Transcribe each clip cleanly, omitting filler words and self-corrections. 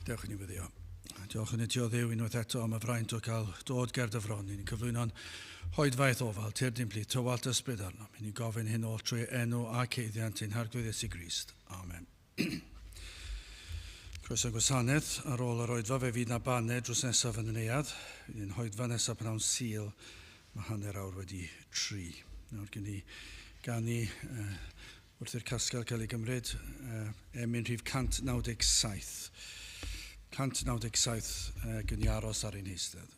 Dewch i ni wyddio. Diolch yn i ti o Dduw unwaith eto am y fraint o cael dod ger dy fron. Ni'n cyflwyno'n hoedfaeth ofal, tyrd i'n plith, tywallt ysbryd arnom. Ni'n gofyn hyn oll trwy enw ac haeddiant ein Harglwydd Iesu Grist. Amen. Croeso gwasanaeth ar ôl yr oedfa fe fydd na baned drws nesaf yn y neuadd. Fydd un hoedfa nesaf pnawn Sul mae 3:30. Nawr gen i ganu wrth i'r casgel cael ei gymryd, emyn rhif 197. 197 uh, gen i aros ar ein heistedd.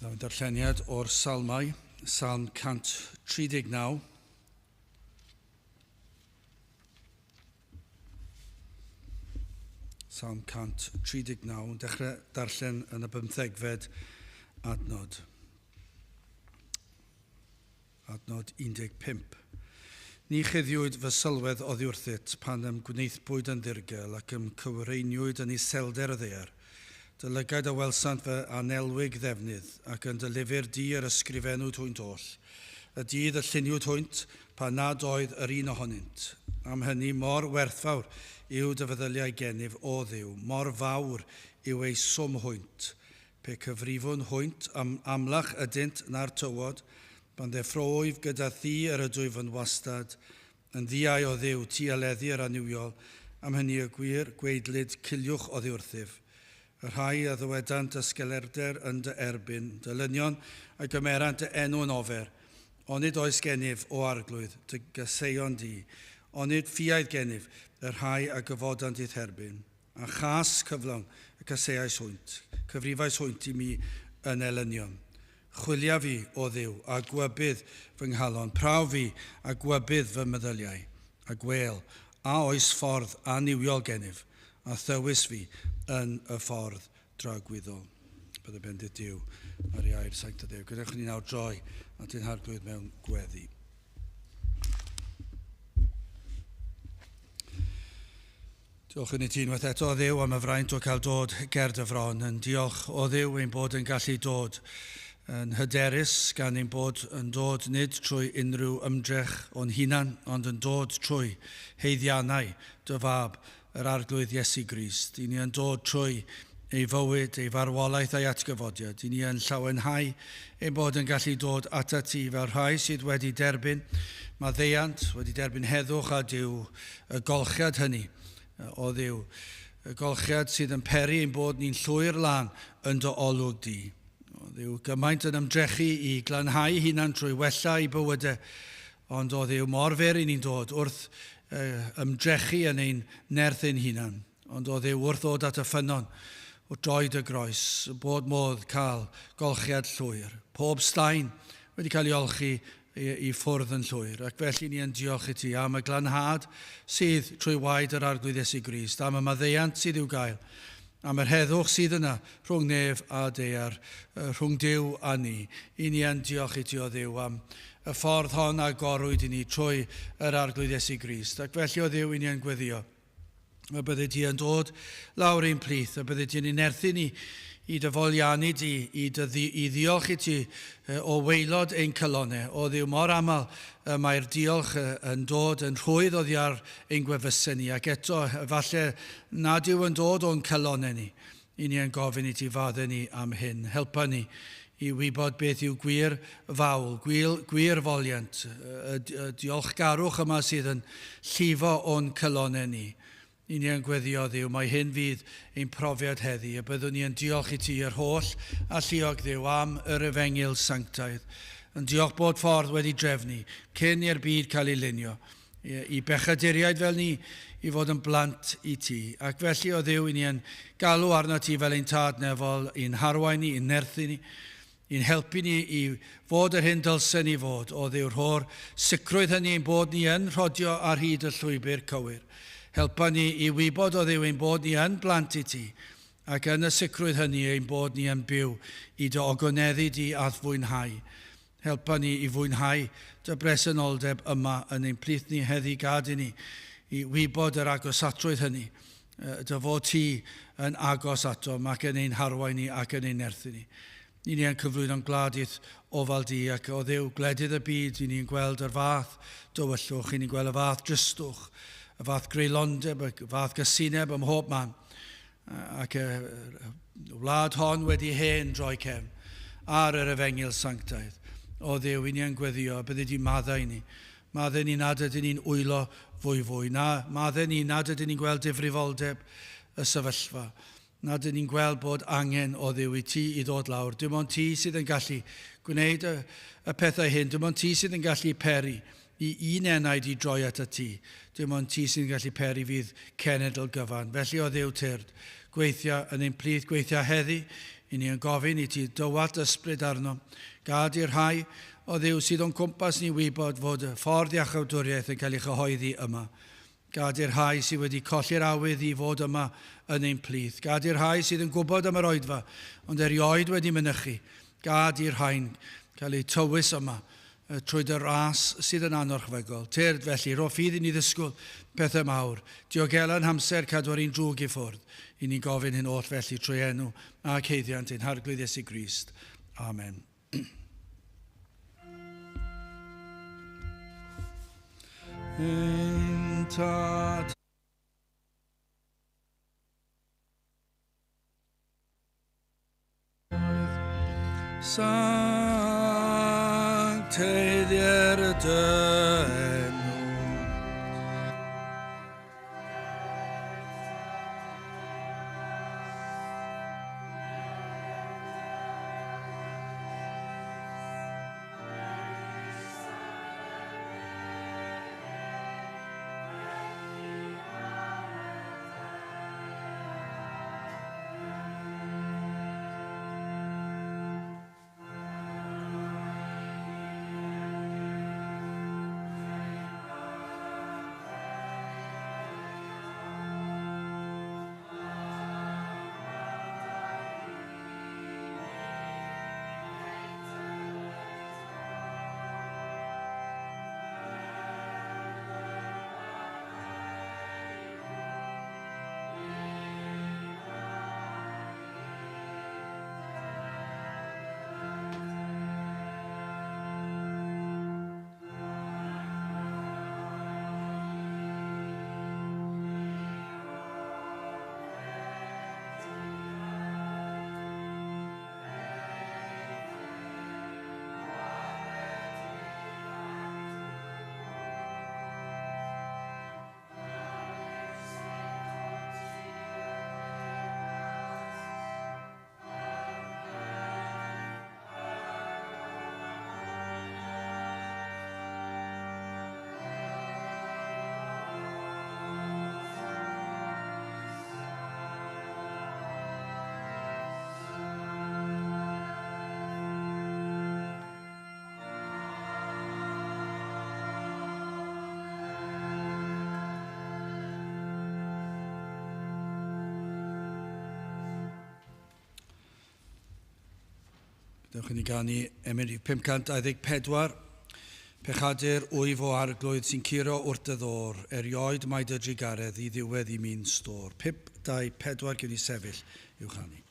Nawr darlleniad o'r Salmau, Salm 139. Salm 139, yn dechrau darllen yn y bymthegfed adnod. Adnod 15. Ni chuddiwyd fy sylwedd oddi wrthyt pan y'm gwnaethpwyd yn ddirgel ac y'm cywereiniwyd yn iselder y ddaear. Dy lygaid a welsant fy anelwig ddefnydd, ac yn dy lyfr di yr ysgrifennwyd hwynt oll. Y dydd y lluniwyd hwynt, pan nad oedd yr un ohonynt. Am hynny, mor werthfawr yw dy feddyliau gennyf, O Dduw, mor fawr yw eu swm hwynt. Pe cyfrifwn hwynt am amlach ydynt na'r tywod, pan ddeffrowyf gyda thi yr ydwyf yn wastad, yn ddiau o Dduw, ti a leddi yr annuwiol, am hynny y gwir gwaedlyd ciliwch oddi wrthyf. Y rhai a ddywedant ysgelerder yn dy erbyn, dy lynion a gymerant dy enw yn ofer. Onid oes gennyf, O Arglwydd, dy gaseion di? Onid ffiaidd gennyf y rhai a gyfodant i'th erbyn? A chas cyflawn y caseais hwynt, cyfrifais hwynt i mi yn elynion. Chwilia fi, O Dduw, a gwybydd fy nghalon, prawf fi, a gwybydd fy meddyliau, a gwêl, a oes ffordd annuwiol gennyf, a thywys fi yn y ffordd dragwyddol. Bydde bendith Duw ar ei air sanctaidd ef. Gadewch i ni nawr droi at ein Harglwydd mewn gweddi. Diolch yn i ti unwaith eto, Dduw, am y fraint o cael dod ger dy fron. Yn diolch o Dduw ein bod yn gallu dod yn hyderus gan ein bod yn dod nid trwy unrhyw ymdrech o'n hunan, ond yn dod trwy haeddiannau dy fab, yr Arglwydd Iesu Grist. I ni yn dod trwy ei fywyd, ei farwolaeth a'i atgyfodiad. I ni yn llawenhau ein bod yn gallu dod atat ti fel rhai sydd wedi derbyn maddeuant, wedi derbyn heddwch a Duw, y golchiad hynny o Dduw, y golchiad sydd yn peri ein bod ni'n llwyr lân yn dy olwg di. O Dduw, gymaint yn ymdrechu i glanhau hunan trwy wella i bywydau, ond o Dduw, mor fyr i ni'n dod wrth ymdrechu yn ein nerth ein hunan. Ond o Dduw, wrth ddod at y ffynnon, o droed y groes, bod modd cael golchiad llwyr. Pob staen wedi cael ei olchi i ffwrdd yn llwyr. Ac felly ni yn diolch i ti am y glanhad sydd trwy waed yr Arglwydd Iesu Grist, am y maddeuant sydd i'w gael, am yr heddwch sydd yna rhwng nef a daear, rhwng Duw a ni. I ni yn diolch i ti o Dduw am y ffordd hon a agorwyd i ni trwy yr Arglwydd Iesu Grist. Ac felly o Dduw i ni yn gweddio y bydde ti yn dod lawr ein plith, y bydde ti'n ein nerthu ni i dy foliannu di, i ddiolch i ti o waelod ein calonnau. O Dduw, mor aml mae'r diolch yn dod yn rhwydd oddi ar ein gwefusau ni, ac eto falle nad yw yn dod o'n calonnau ni. I ni yn gofyn i ti faddau ni am hyn. Helpa ni i wybod beth yw gwir fawl, gwir foliant, y diolchgarwch yma sydd yn llifo o'n calonnau ni. I ni yn gweddio Dduw, mae hyn fydd ein profiad heddi, y byddwn ni yn diolch i ti yr holl alluog Dduw am yr efengyl sanctaidd. Yn diolch bod ffordd wedi drefnu cyn i'r byd cael ei lunio, i bechaduriaid fel ni i fod yn blant i ti. Ac felly o Dduw, i ni yn galw arno ti fel ein tad nefol, i'n harwain ni, i'n nerthu ni, i'n helpu ni i fod yr hyn dylsen ni fod. O Dduw, rho'r sicrwydd hynny ein bod ni yn rhodio ar hyd y llwybr cywir. Helpa ni i wybod o Dduw ein bod ni yn blant i ti, ac yn y sicrwydd hynny ein bod ni yn byw i dy ogoneddu di a'th fwynhau. Helpa ni i fwynhau dy bresenoldeb yma yn ein plith ni heddi, gad i ni i wybod yr agosatrwydd hynny, dy fod ti yn agos atom ac yn ein harwain ni ac yn ein nerthu ni. I ni yn cyflwyno'n gwlad i'th ofal di, ac o Dduw, gwledydd y byd, i ni'n gweld yr fath dywyllwch, i ni'n gweld y fath dristwch, y fath greulondeb, y fath gysineb ym mhob man, ac y wlad hon wedi hen droi cefn ar yr efengyl sanctaidd. O Dduw, i ni yn gweddio, byddi di maddau ni. Maddau ni nad ydyn ni'n wylo fwy fwy. Na, maddau ni nad ydyn ni'n gweld difrifoldeb y sefyllfa. Nad ydyn ni'n gweld bod angen o Dduw i ti i ddod lawr. Dim ond ti sydd yn gallu gwneud y pethau hyn. Dim ond ti sydd yn gallu peri i un enaid i droi at y ti. Dim ond ti sy'n gallu peri fydd cenedl gyfan. Felly o Dduw tyrd, gweithio yn ein plith, gweithio heddi, i ni yn gofyn i ti dywallt ysbryd arno. Gad i'r rhai o Dduw sydd o'n cwmpas ni wybod fod y ffordd iachawdwriaeth yn cael ei chyhoeddi yma. Gad i'r rhai sydd wedi colli'r awydd i fod yma yn ein plith. Gad i'r rhai sydd yn gwybod am yr oedfa, ond erioed wedi mynychu. Gad i'r rhain cael eu tywys yma trwy dy ras sydd yn anorchfygol. Tyrd felly, rho ffydd i ni ddisgwyl pethau mawr. Diogela'n hamser cadw'r un drwg i ffwrdd. I ni'n gofyn hyn oll felly trwy enw ac haeddiant ein Harglwydd Iesu Grist. Amen. Ein tad. Sancteiddier dy enw. Dewch i ni ganu emyn rhif 524. Pechadur wyf o arglwydd sy'n curo wrth dy ddôr, erioed mae dy drugaredd i ddiwedd i mi'n stôr. 5, 2, 4, gewn ni sefyll i'w chanu.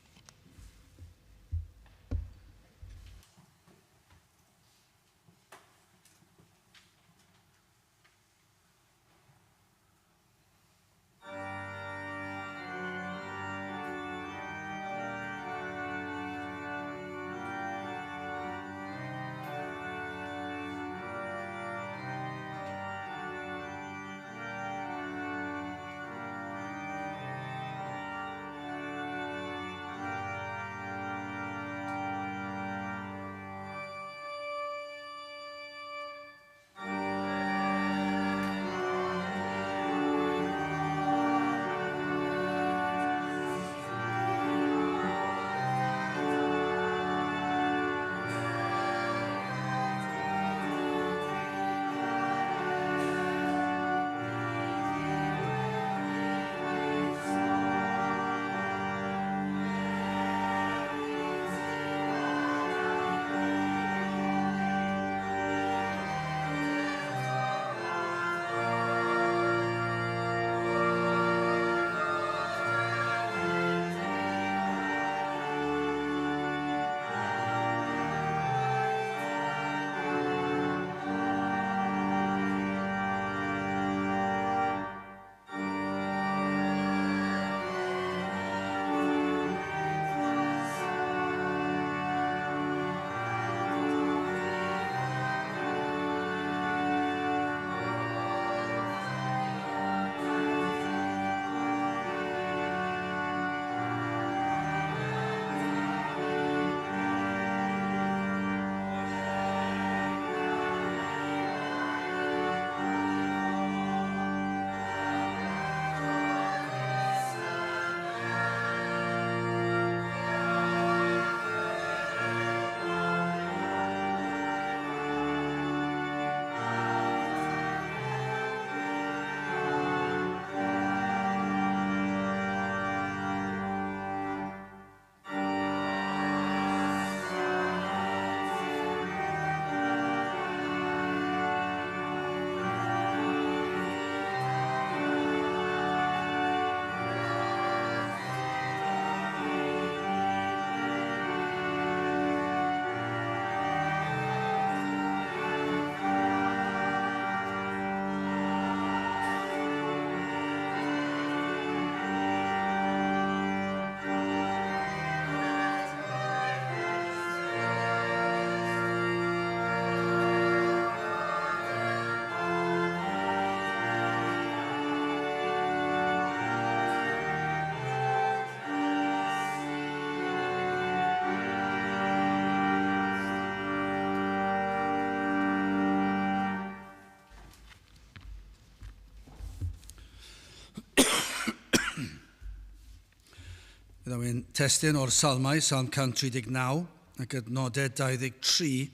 Byddwn i'n testun o'r Salmau, Salm 139, ac adnodau 23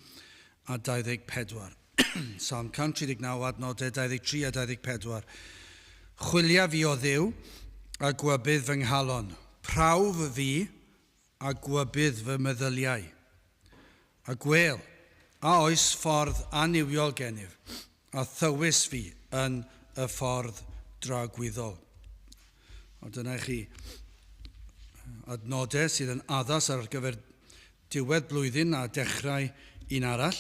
a 24. Salm 139, adnodau 23 a 24. Chwilia fi o Dduw a gwybydd fy nghalon. Prawf fi a gwybydd fy meddyliau. A gwêl, a oes ffordd annuwiol gennyf, a thywys fi yn y ffordd dragwyddol. O, dyna i chi adnodau sydd yn addas ar gyfer diwedd blwyddyn a dechrau un arall.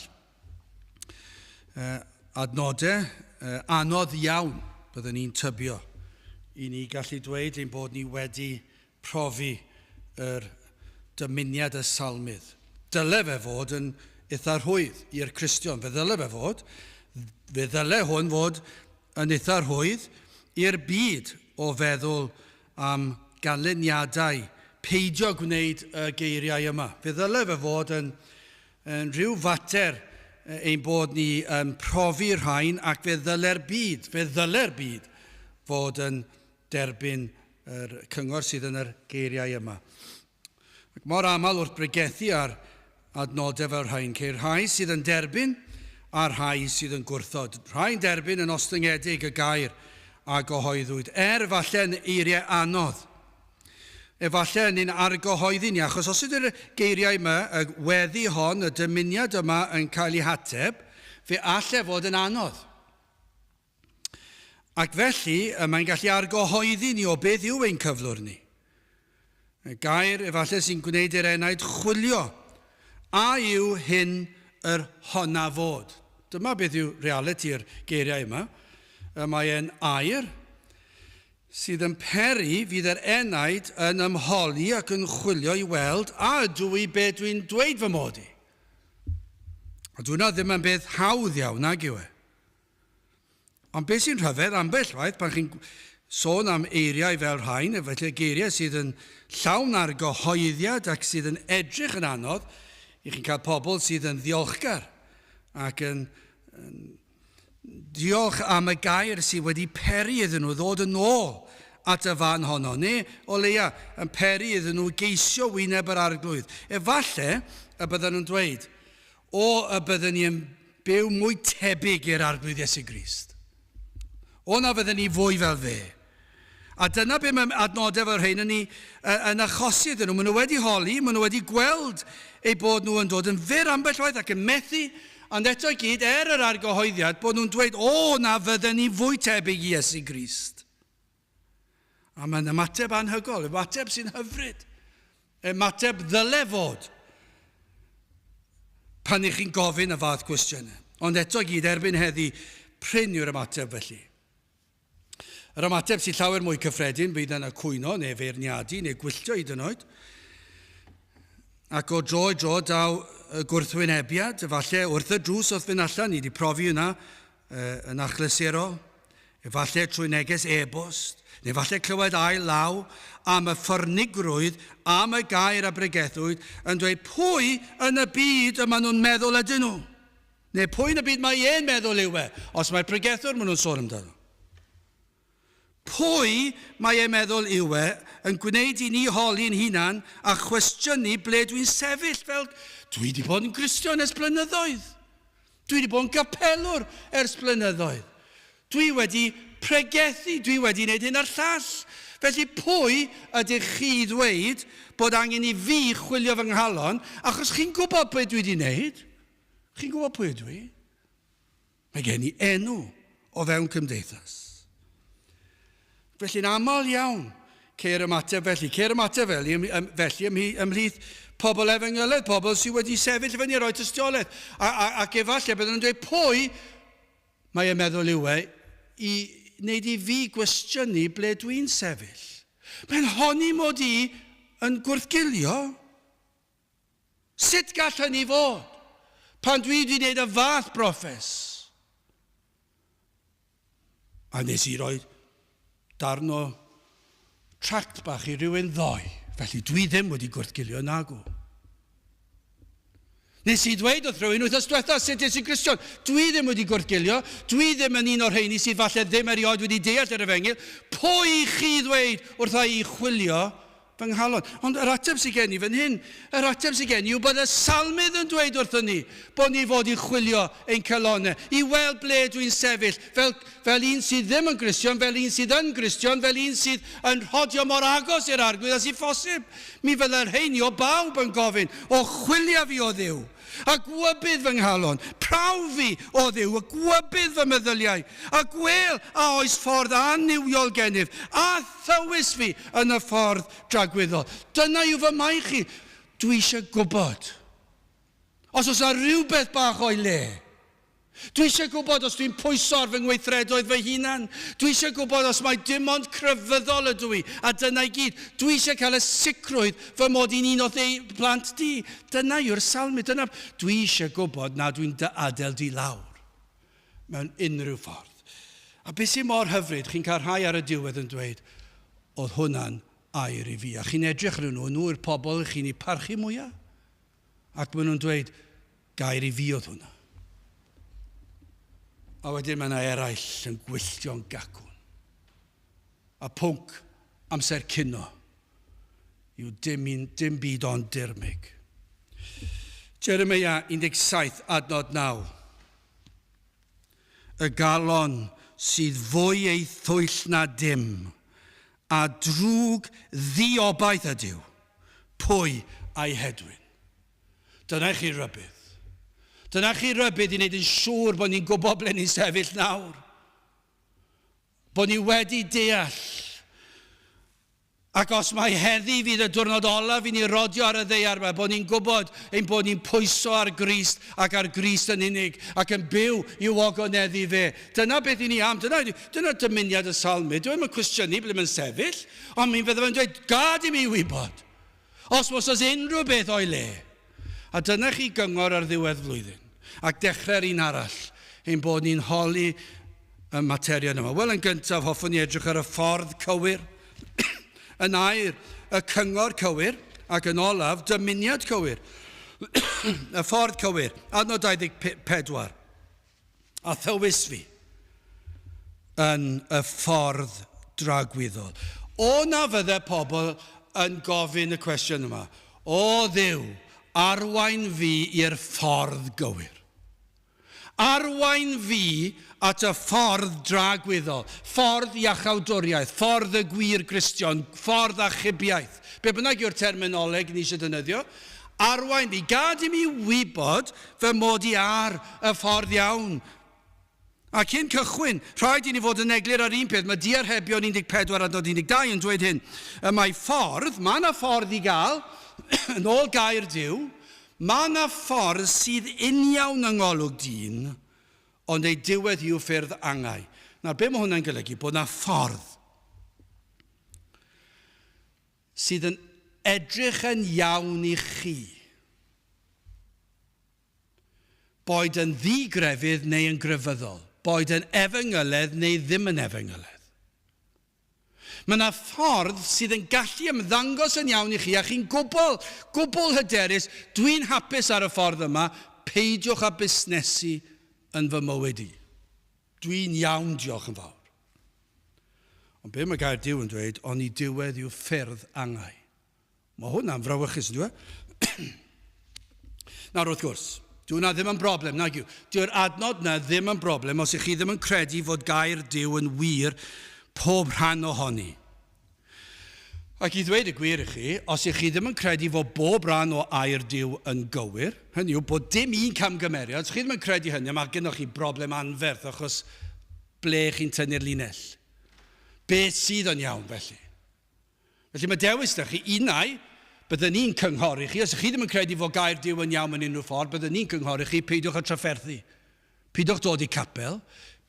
Adnodau anodd iawn, byddwn ni'n tybio, i ni gallu dweud ein bod ni wedi profi yr dymuniad y salmydd. Dyle fe fod yn eitha rhwydd i'r Cristion. Fe ddyle fe fod. Fe ddyle hwn fod yn eitha rhwydd i'r byd o feddwl am ganlyniadau peidio gwneud y geiriau yma. Fe ddyle fe fod yn, yn rhyw fater ein bod ni yn profi rhain ac fe ddyle'r byd, fe ddyle'r byd fod yn derbyn yr cyngor sydd yn yr geiriau yma. Ac mor aml wrth bregethu ar adnodau fel rhain, ceir rhai sydd yn derbyn a rhai sydd yn gwrthod. Rhai'n derbyn yn ostyngedig y gair a gyhoeddwyd, er falle'n eiriau anodd. Efallai yn ein argyhoeddi ni, achos os ydy'r geiriau yma, y weddi hon, y dymuniad yma yn cael ei hateb, fe all e fod yn anodd. Ac felly, mae'n gallu argyhoeddi ni o beth yw ein cyflwr ni. Y gair efallai sy'n gwneud i'r enaid chwilio, a yw hyn yr honna fod? Dyma beth yw realiti'r geiriau yma. Mae e'n air sydd yn peri fydd yr enaid yn ymholi ac yn chwilio i weld a ydw i be dwi'n dweud fy mod i. A dwi hwnna ddim yn beth hawdd iawn, nag yw e? Ond beth sy'n rhyfedd ambell waith pan chi'n sôn am eiriau fel rhain, efallai geiriau sydd yn llawn ar gyhoeddiad ac sydd yn edrych yn anodd, i chi'n cael pobl sydd yn ddiolchgar ac yn, yn diolch am y gair sydd wedi peri iddyn nhw ddod yn ôl at y fan honno, neu o leia yn peri iddyn nhw geisio wyneb yr arglwydd. Efallai y bydden nhw'n dweud, o y bydden ni yn byw mwy tebyg i'r arglwydd Iesu Grist. O na fydden ni fwy fel fe. A dyna be mae adnodau fel rhain yn, ei, yn achosi iddyn nhw. Maen nhw wedi holi, maen nhw wedi gweld eu bod nhw yn dod yn fyr ambell waith ac yn methu, ond eto i gyd, er yr argyhoeddiad, bod nhw'n dweud, o, na fydden ni fwy tebyg i Iesu Grist. A mae'n ymateb anhygol, ymateb sy'n hyfryd, ymateb ddyle fod pan ych chi'n gofyn y fath gwestiynau. Ond eto i gyd, erbyn heddi, prin yw'r ymateb felly. Yr ymateb sy'n llawer mwy cyffredin bydd yna cwyno neu feirniadu neu gwylltio hyd yn oed. Ac o dro i dro daw y gwrthwynebiad, efallai wrth y drws wrth fynd allan, ni wedi profi yna yn achlysurol, efallai trwy neges e-bost, neu efallai clywed ail law am y ffyrnigrwydd, am y gair a bregethwyd, yn dweud pwy yn y byd y maen nhw'n meddwl ydyn nhw. Neu pwy yn y byd mae e'n meddwl yw e, os mae'r pregethwr maen nhw'n sôn amdano? Pwy mae e'n meddwl yw e yn gwneud i ni holi'n hunan a chwestiynu ble dwi'n sefyll fel dwi wedi bod yn Gristion ers blynyddoedd. Dwi wedi bod yn gapelwr ers blynyddoedd. Dwi wedi pregethu, dwi wedi wneud hyn a'r llall. Felly pwy ydych chi i ddweud bod angen i fi chwilio fy nghalon achos chi'n gwybod beth dwi wedi wneud? Chi'n gwybod pwy ydw i? Mae gen i enw o fewn cymdeithas. Felly'n aml iawn, ceir ymateb felly. Ceir ymateb felly, felly ymhlith pobl efengylaidd, pobl sydd wedi sefyll fyny a rhoi tystiolaeth. A, a, ac efallai byddwn nhw'n dweud pwy mae e'n meddwl yw e i wneud i fi gwestiynu ble dwi'n sefyll. Mae'n honni mod i yn gwrthgilio. Sut gall hynny fod, pan dwi wedi gwneud y fath broffes? A nes i roi darn o tract bach i rywun ddoe, felly dwi ddim wedi gwrthgilio nagw. Nes i ddweud wrth rhywun wythnos diwetha sut es i Gristion. Dwi ddim wedi gwrthgilio, dwi ddim yn un o'r rheini sydd falle ddim erioed wedi deall yr efengyl. Pwy chi ddweud wrtha i chwilio Fy nghalon. Ond yr ateb sydd gen i fan hyn, yr ateb sydd gen i yw bod y salmydd yn dweud wrthon ni bod ni fod i chwilio ein calonnau, i weld ble dwi'n sefyll, fel, fel un sydd ddim yn Gristion, fel un sydd yn Gristion, fel un sydd yn rhodio mor agos i'r Arglwydd â sydd phosib. Mi fyddai'r rheini o bawb yn gofyn, O chwilia fi o Dduw! A gwybydd fy nghalon, prawf fi, O Dduw, a gwybydd fy meddyliau, a gwêl a oes ffordd annuwiol gennyf, a thywys fi yn y ffordd dragwyddol. Dyna yw fy mai chi. Dwi eisiau gwybod. Os oes yna rhywbeth bach o'i le. Dwi eisiau gwybod os dwi'n pwyso ar fy ngweithredoedd fy hunan. Dwi eisiau gwybod os mai dim ond crefyddol ydw i, a dyna i gyd. Dwi eisiau cael y sicrwydd fy mod i'n un o dy blant di. Dyna yw'r salmydd. Dyna... Dwi eisiau gwybod nad dwi'n dy adael di lawr mewn unrhyw ffordd. A beth sy'n mor hyfryd, chi'n cael rhai ar y diwedd yn dweud, oedd hwnna'n air i fi. A chi'n edrych arnyn nhw, nhw yw'r pobl chi'n eu parchu mwyaf. Ac maen nhw'n dweud, gair i fi oedd hwnna. A wedyn mae yna eraill yn gwylltio'n gacwn. A pwnc amser cino yw dim, un, dim byd ond dirmyg. Jeremia 17 adnod 9. Y galon sydd fwy ei thwyll na dim, A drwg ddiobaith ydyw, pwy a'i hedwyn? Dyna i chi rybudd. Dyna chi rybudd i wneud yn siŵr bod ni'n gwybod ble ni'n sefyll nawr. Bod ni wedi deall. Ac os mai heddi fydd y diwrnod olaf i ni rodio ar y ddaear yma, bod ni'n gwybod ein bod ni'n pwyso ar Grist ac ar Grist yn unig, ac yn byw i'w ogoneddu fe. Dyna beth i ni am, dyna, dyna dymuniad y salmydd. Dyw e ddim yn cwestiynu ble mae'n sefyll, ond mi fydde fe'n dweud, gad i mi wybod, os os oes unrhyw beth o'i le. A dyna chi gyngor ar ddiwedd flwyddyn, ac dechrau'r un arall, ein bod ni'n holi y materion yma. Wel, yn gyntaf, hoffwn i edrych ar y ffordd cywir, yn air, y cyngor cywir, ac yn olaf, dymuniad cywir. Y ffordd cywir, adnod 24. A thywys fi yn y ffordd dragwyddol. O na fydde pobl yn gofyn y cwestiwn yma, O Dduw, arwain fi i'r ffordd gywir. Arwain fi at y ffordd dragwyddol, ffordd iachawdwriaeth, ffordd y gwir Gristion, ffordd achubiaeth. Be bynnag yw'r terminoleg ni eisiau defnyddio, arwain fi, gad i mi wybod fy mod i ar y ffordd iawn. A cyn cychwyn, rhaid i ni fod yn eglur ar un peth, mae Diarhebion 14 adnod 12 yn dweud hyn, y mae ffordd, mae yna ffordd i gael, yn ôl gair Duw, Mae 'na ffordd sydd uniawn yng ngolwg dyn, ond ei diwedd hi yw ffyrdd angau. Nawr, be mae hwnna'n golygu? Bod 'na ffordd sydd yn edrych yn iawn i chi, boed yn ddi-grefydd neu yn grefyddol, boed yn efengyledd neu ddim yn efengyledd. Mae yna ffordd sydd yn gallu ymddangos yn iawn i chi a chi'n gwbl, gwbl hyderus, dwi'n hapus ar y ffordd yma, peidiwch â busnesu yn fy mywyd i. Dwi'n iawn, diolch yn fawr. Ond be mae gair Duw yn dweud, oni diwedd yw ffyrdd angau. Mae hwnna'n frawychus, yn dweud? Nawr, wrth gwrs, dyw hwnna ddim yn broblem, nag yw. Dyw'r adnod na ddim yn broblem os ych chi ddim yn credu fod gair Duw yn wir pob rhan ohoni. Ac i ddweud y gwir i chi, os ych chi ddim yn credu fod bob rhan o air Duw yn gywir, hynny yw bod dim un camgymeriad, os chi ddim yn credu hynny, mae gennych chi broblem anferth achos ble chi'n tynnu'r linell. Beth sydd yn iawn felly? Felly mae dewis 'da chi, unai bydden ni'n cynghori chi, os ych chi ddim yn credu fod gair Duw yn iawn mewn unrhyw ffordd, bydden ni'n cynghori chi, peidiwch â trafferthu. Peidiwch dod i capel,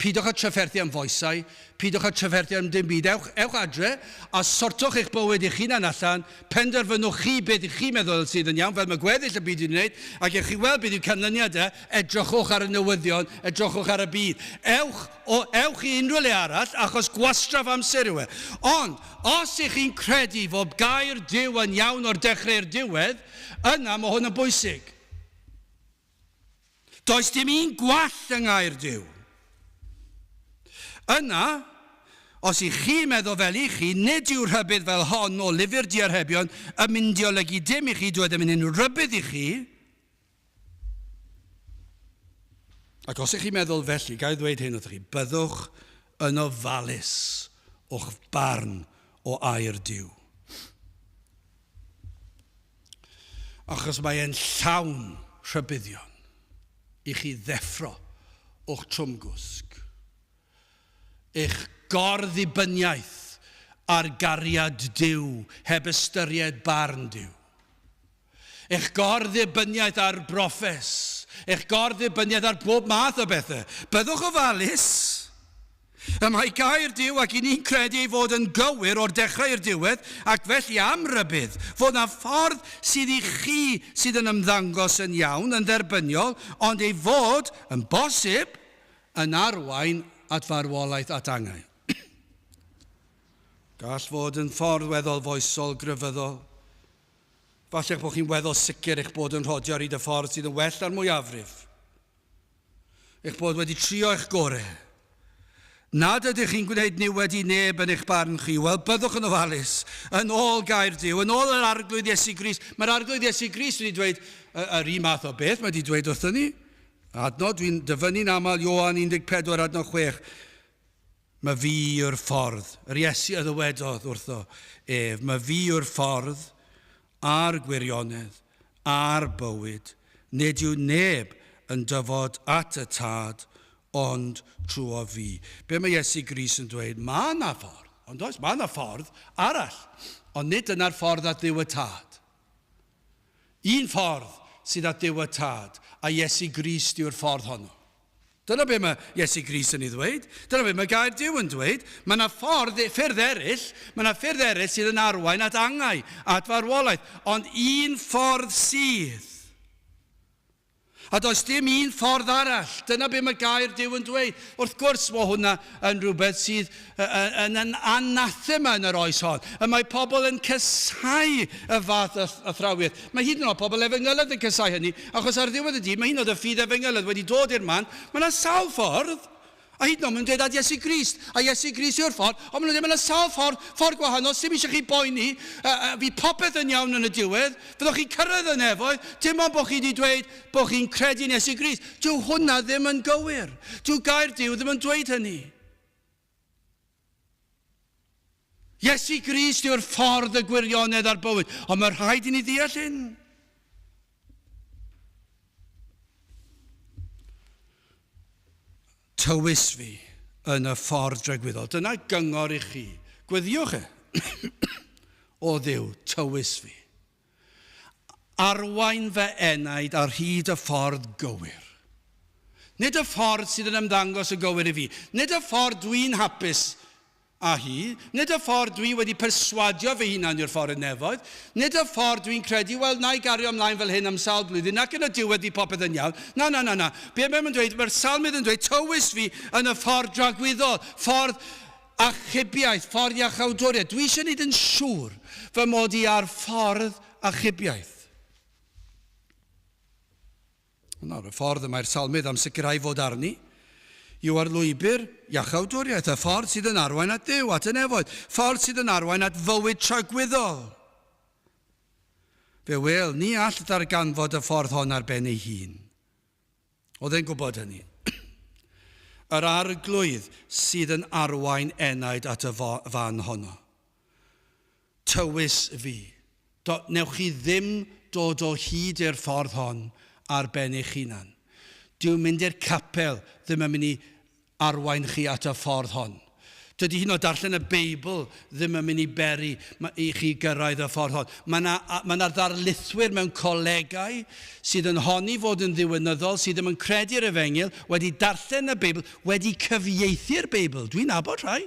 peidiwch â trafferthu am foesau, peidiwch â trafferthu am dim byd. Ewch, ewch adre a sortwch eich bywyd eich hunan allan, penderfynwch chi beth ych chi'n meddwl sydd yn iawn, fel mae gweddill y byd wedi wneud, ac ewch chi weld beth yw canlyniad e, edrychwch ar y newyddion, edrychwch ar y byd. Ewch O, ewch i unrhyw le arall, achos gwastraff amser yw e. Ond, os ych chi'n credu fod gair Duw yn iawn o'r dechrau i'r diwedd, yna mae hwn yn bwysig. Does dim un gwall yng ngair Duw. Yna, os ych chi'n meddwl fel i chi, nid yw rhybudd fel hon o lyfr diarhebion yn mynd i olygu dim i chi, dyw e ddim yn unrhyw rybudd i chi, Ac os ych chi'n meddwl felly, ga i ddweud hyn wrthych chi, byddwch yn ofalus o'ch barn o air Duw. Achos mae e'n llawn rhybuddion i chi ddeffro o'ch trwmgwsg. Eich gor-ddibyniaeth ar gariad Duw heb ystyried barn Duw. Eich gor-ddibyniaeth ar broffes. Eich gor-ddibyniaeth ar bob math o bethau. Byddwch ofalus. Y mae gair Duw ac i ni'n credu ei fod yn gywir o'r dechrau i'r diwedd, ac felly am rybudd, fod na ffordd sydd i chi sydd yn ymddangos yn iawn, yn dderbyniol, ond ei fod, yn bosib, yn arwain at farwolaeth at angau. Gall fod yn ffordd weddol foesol grefyddol. Falle eich bod chi'n weddol sicr eich bod yn rhodio ar hyd y ffordd sydd yn well na'r mwyafrif. Eich bod wedi trio eich gorau. Nad ydych chi'n gwneud niwed i neb yn eich barn chi. Wel, byddwch yn ofalus. Yn ôl gair Duw, yn ôl yr Arglwydd Iesu Grist. Mae'r Arglwydd Iesu Grist wedi dweud yr un math o beth. Mae wedi dweud wrthyn ni. Adnod, dwi'n dyfynnu'n aml Ioan 14 adnod 6. Mae fi yw'r ffordd. Yr Iesu a ddywedodd wrtho ef, mae fi yw'r ffordd a'r gwirionedd a'r bywyd. Nid yw neb yn dyfod at y Tad ond trwy fi. Be mae Iesu Grist yn dweud? Mae yna ffordd, ond oes, mae yna ffordd arall, ond nid dyna'r ffordd at Dduw y Tad. Un ffordd sydd at Dduw y Tad, a Iesu Grist yw'r ffordd honno. Dyna be mae Iesu Grist yn ei ddweud. Dyna be mae gair Duw yn dweud. Mae yna ffordd, ffyrdd eraill, mae yna ffyrdd eraill sydd yn arwain at angau, at farwolaeth, ond un ffordd sydd. A does dim un ffordd arall. Dyna be mae gair Duw yn dweud. Wrth gwrs, mae hwnna yn rhywbeth sydd yn, yn anathema yn yr oes hon. Y mae pobl yn casáu y fath athrawiaeth. Mae hyd yn oed pobl efengylydd yn casáu hynny, achos ar ddiwedd y dydd, mae hyd yn oed y ffydd efengylydd wedi dod i'r man. Mae yna sawl ffordd. A hyd yn oed, maen nhw'n dweud at Iesu Grist, a Iesu Grist yw'r ffordd, ond maen nhw'n dweud, mae yna sawl ffordd, ffordd gwahanol, sy'm eisiau chi boeni, fydd popeth yn iawn yn y diwedd, fyddwch chi'n cyrraedd y nefoedd, dim ond bod chi wedi dweud bod chi'n credu yn Iesu Grist. Dyw hwnna ddim yn gywir. Dyw gair Duw ddim yn dweud hynny. Iesu Grist yw'r ffordd, y gwirionedd a'r bywyd, ond mae rhaid i ni ddeall hyn. Tywys fi yn y ffordd dragwyddol. Dyna gyngor i chi. Gweddiwch e. O Dduw, tywys fi. Arwain fy enaid ar hyd y ffordd gywir. Nid y ffordd sydd yn ymddangos yn gywir i fi. Nid y ffordd dwi'n hapus â hi. Nid y ffordd dwi wedi perswadio fy hunan yw'r ffordd i'r nefoedd. Nid y ffordd dwi'n credu, wel, na i gario ymlaen fel hyn am sawl blwyddyn ac yn y diwedd fydd popeth yn iawn. Na, na, na, na. Be mae'n dweud, mae'r salmydd yn dweud, tywys fi yn y ffordd dragwyddol, ffordd achubiaeth, ffordd iachawdwriaeth. Dwi eisiau gwneud yn siŵr fy mod i ar ffordd achubiaeth. Nawr, y ffordd y mae'r salmydd am sicrhau fod arni yw ar lwybr iachawdwriaeth, y ffordd sydd yn arwain at Dduw, at y nefoedd, ffordd sydd yn arwain at fywyd tragwyddol. Fe wel, ni all ddarganfod y ffordd hon ar ben ei hun. Oedd e'n gwybod hynny. Yr arglwydd sydd yn arwain enaid at y fan honno. Tywys fi. Do, newch chi ddim dod o hyd i'r ffordd hon ar ben eich hunan. Dyw mynd i'r capel ddim yn mynd i arwain chi at y ffordd hon. Dydy hyn o darllen y Beibl ddim yn mynd i beri i chi gyrraedd y ffordd hon. Mae yna, mae yna ddarlithwyr mewn colegau sydd yn honni fod yn ddiwinyddol, sydd ddim yn credu'r efengyl, wedi darllen y Beibl, wedi cyfieithu'r Beibl. Dwi'n nabod rhai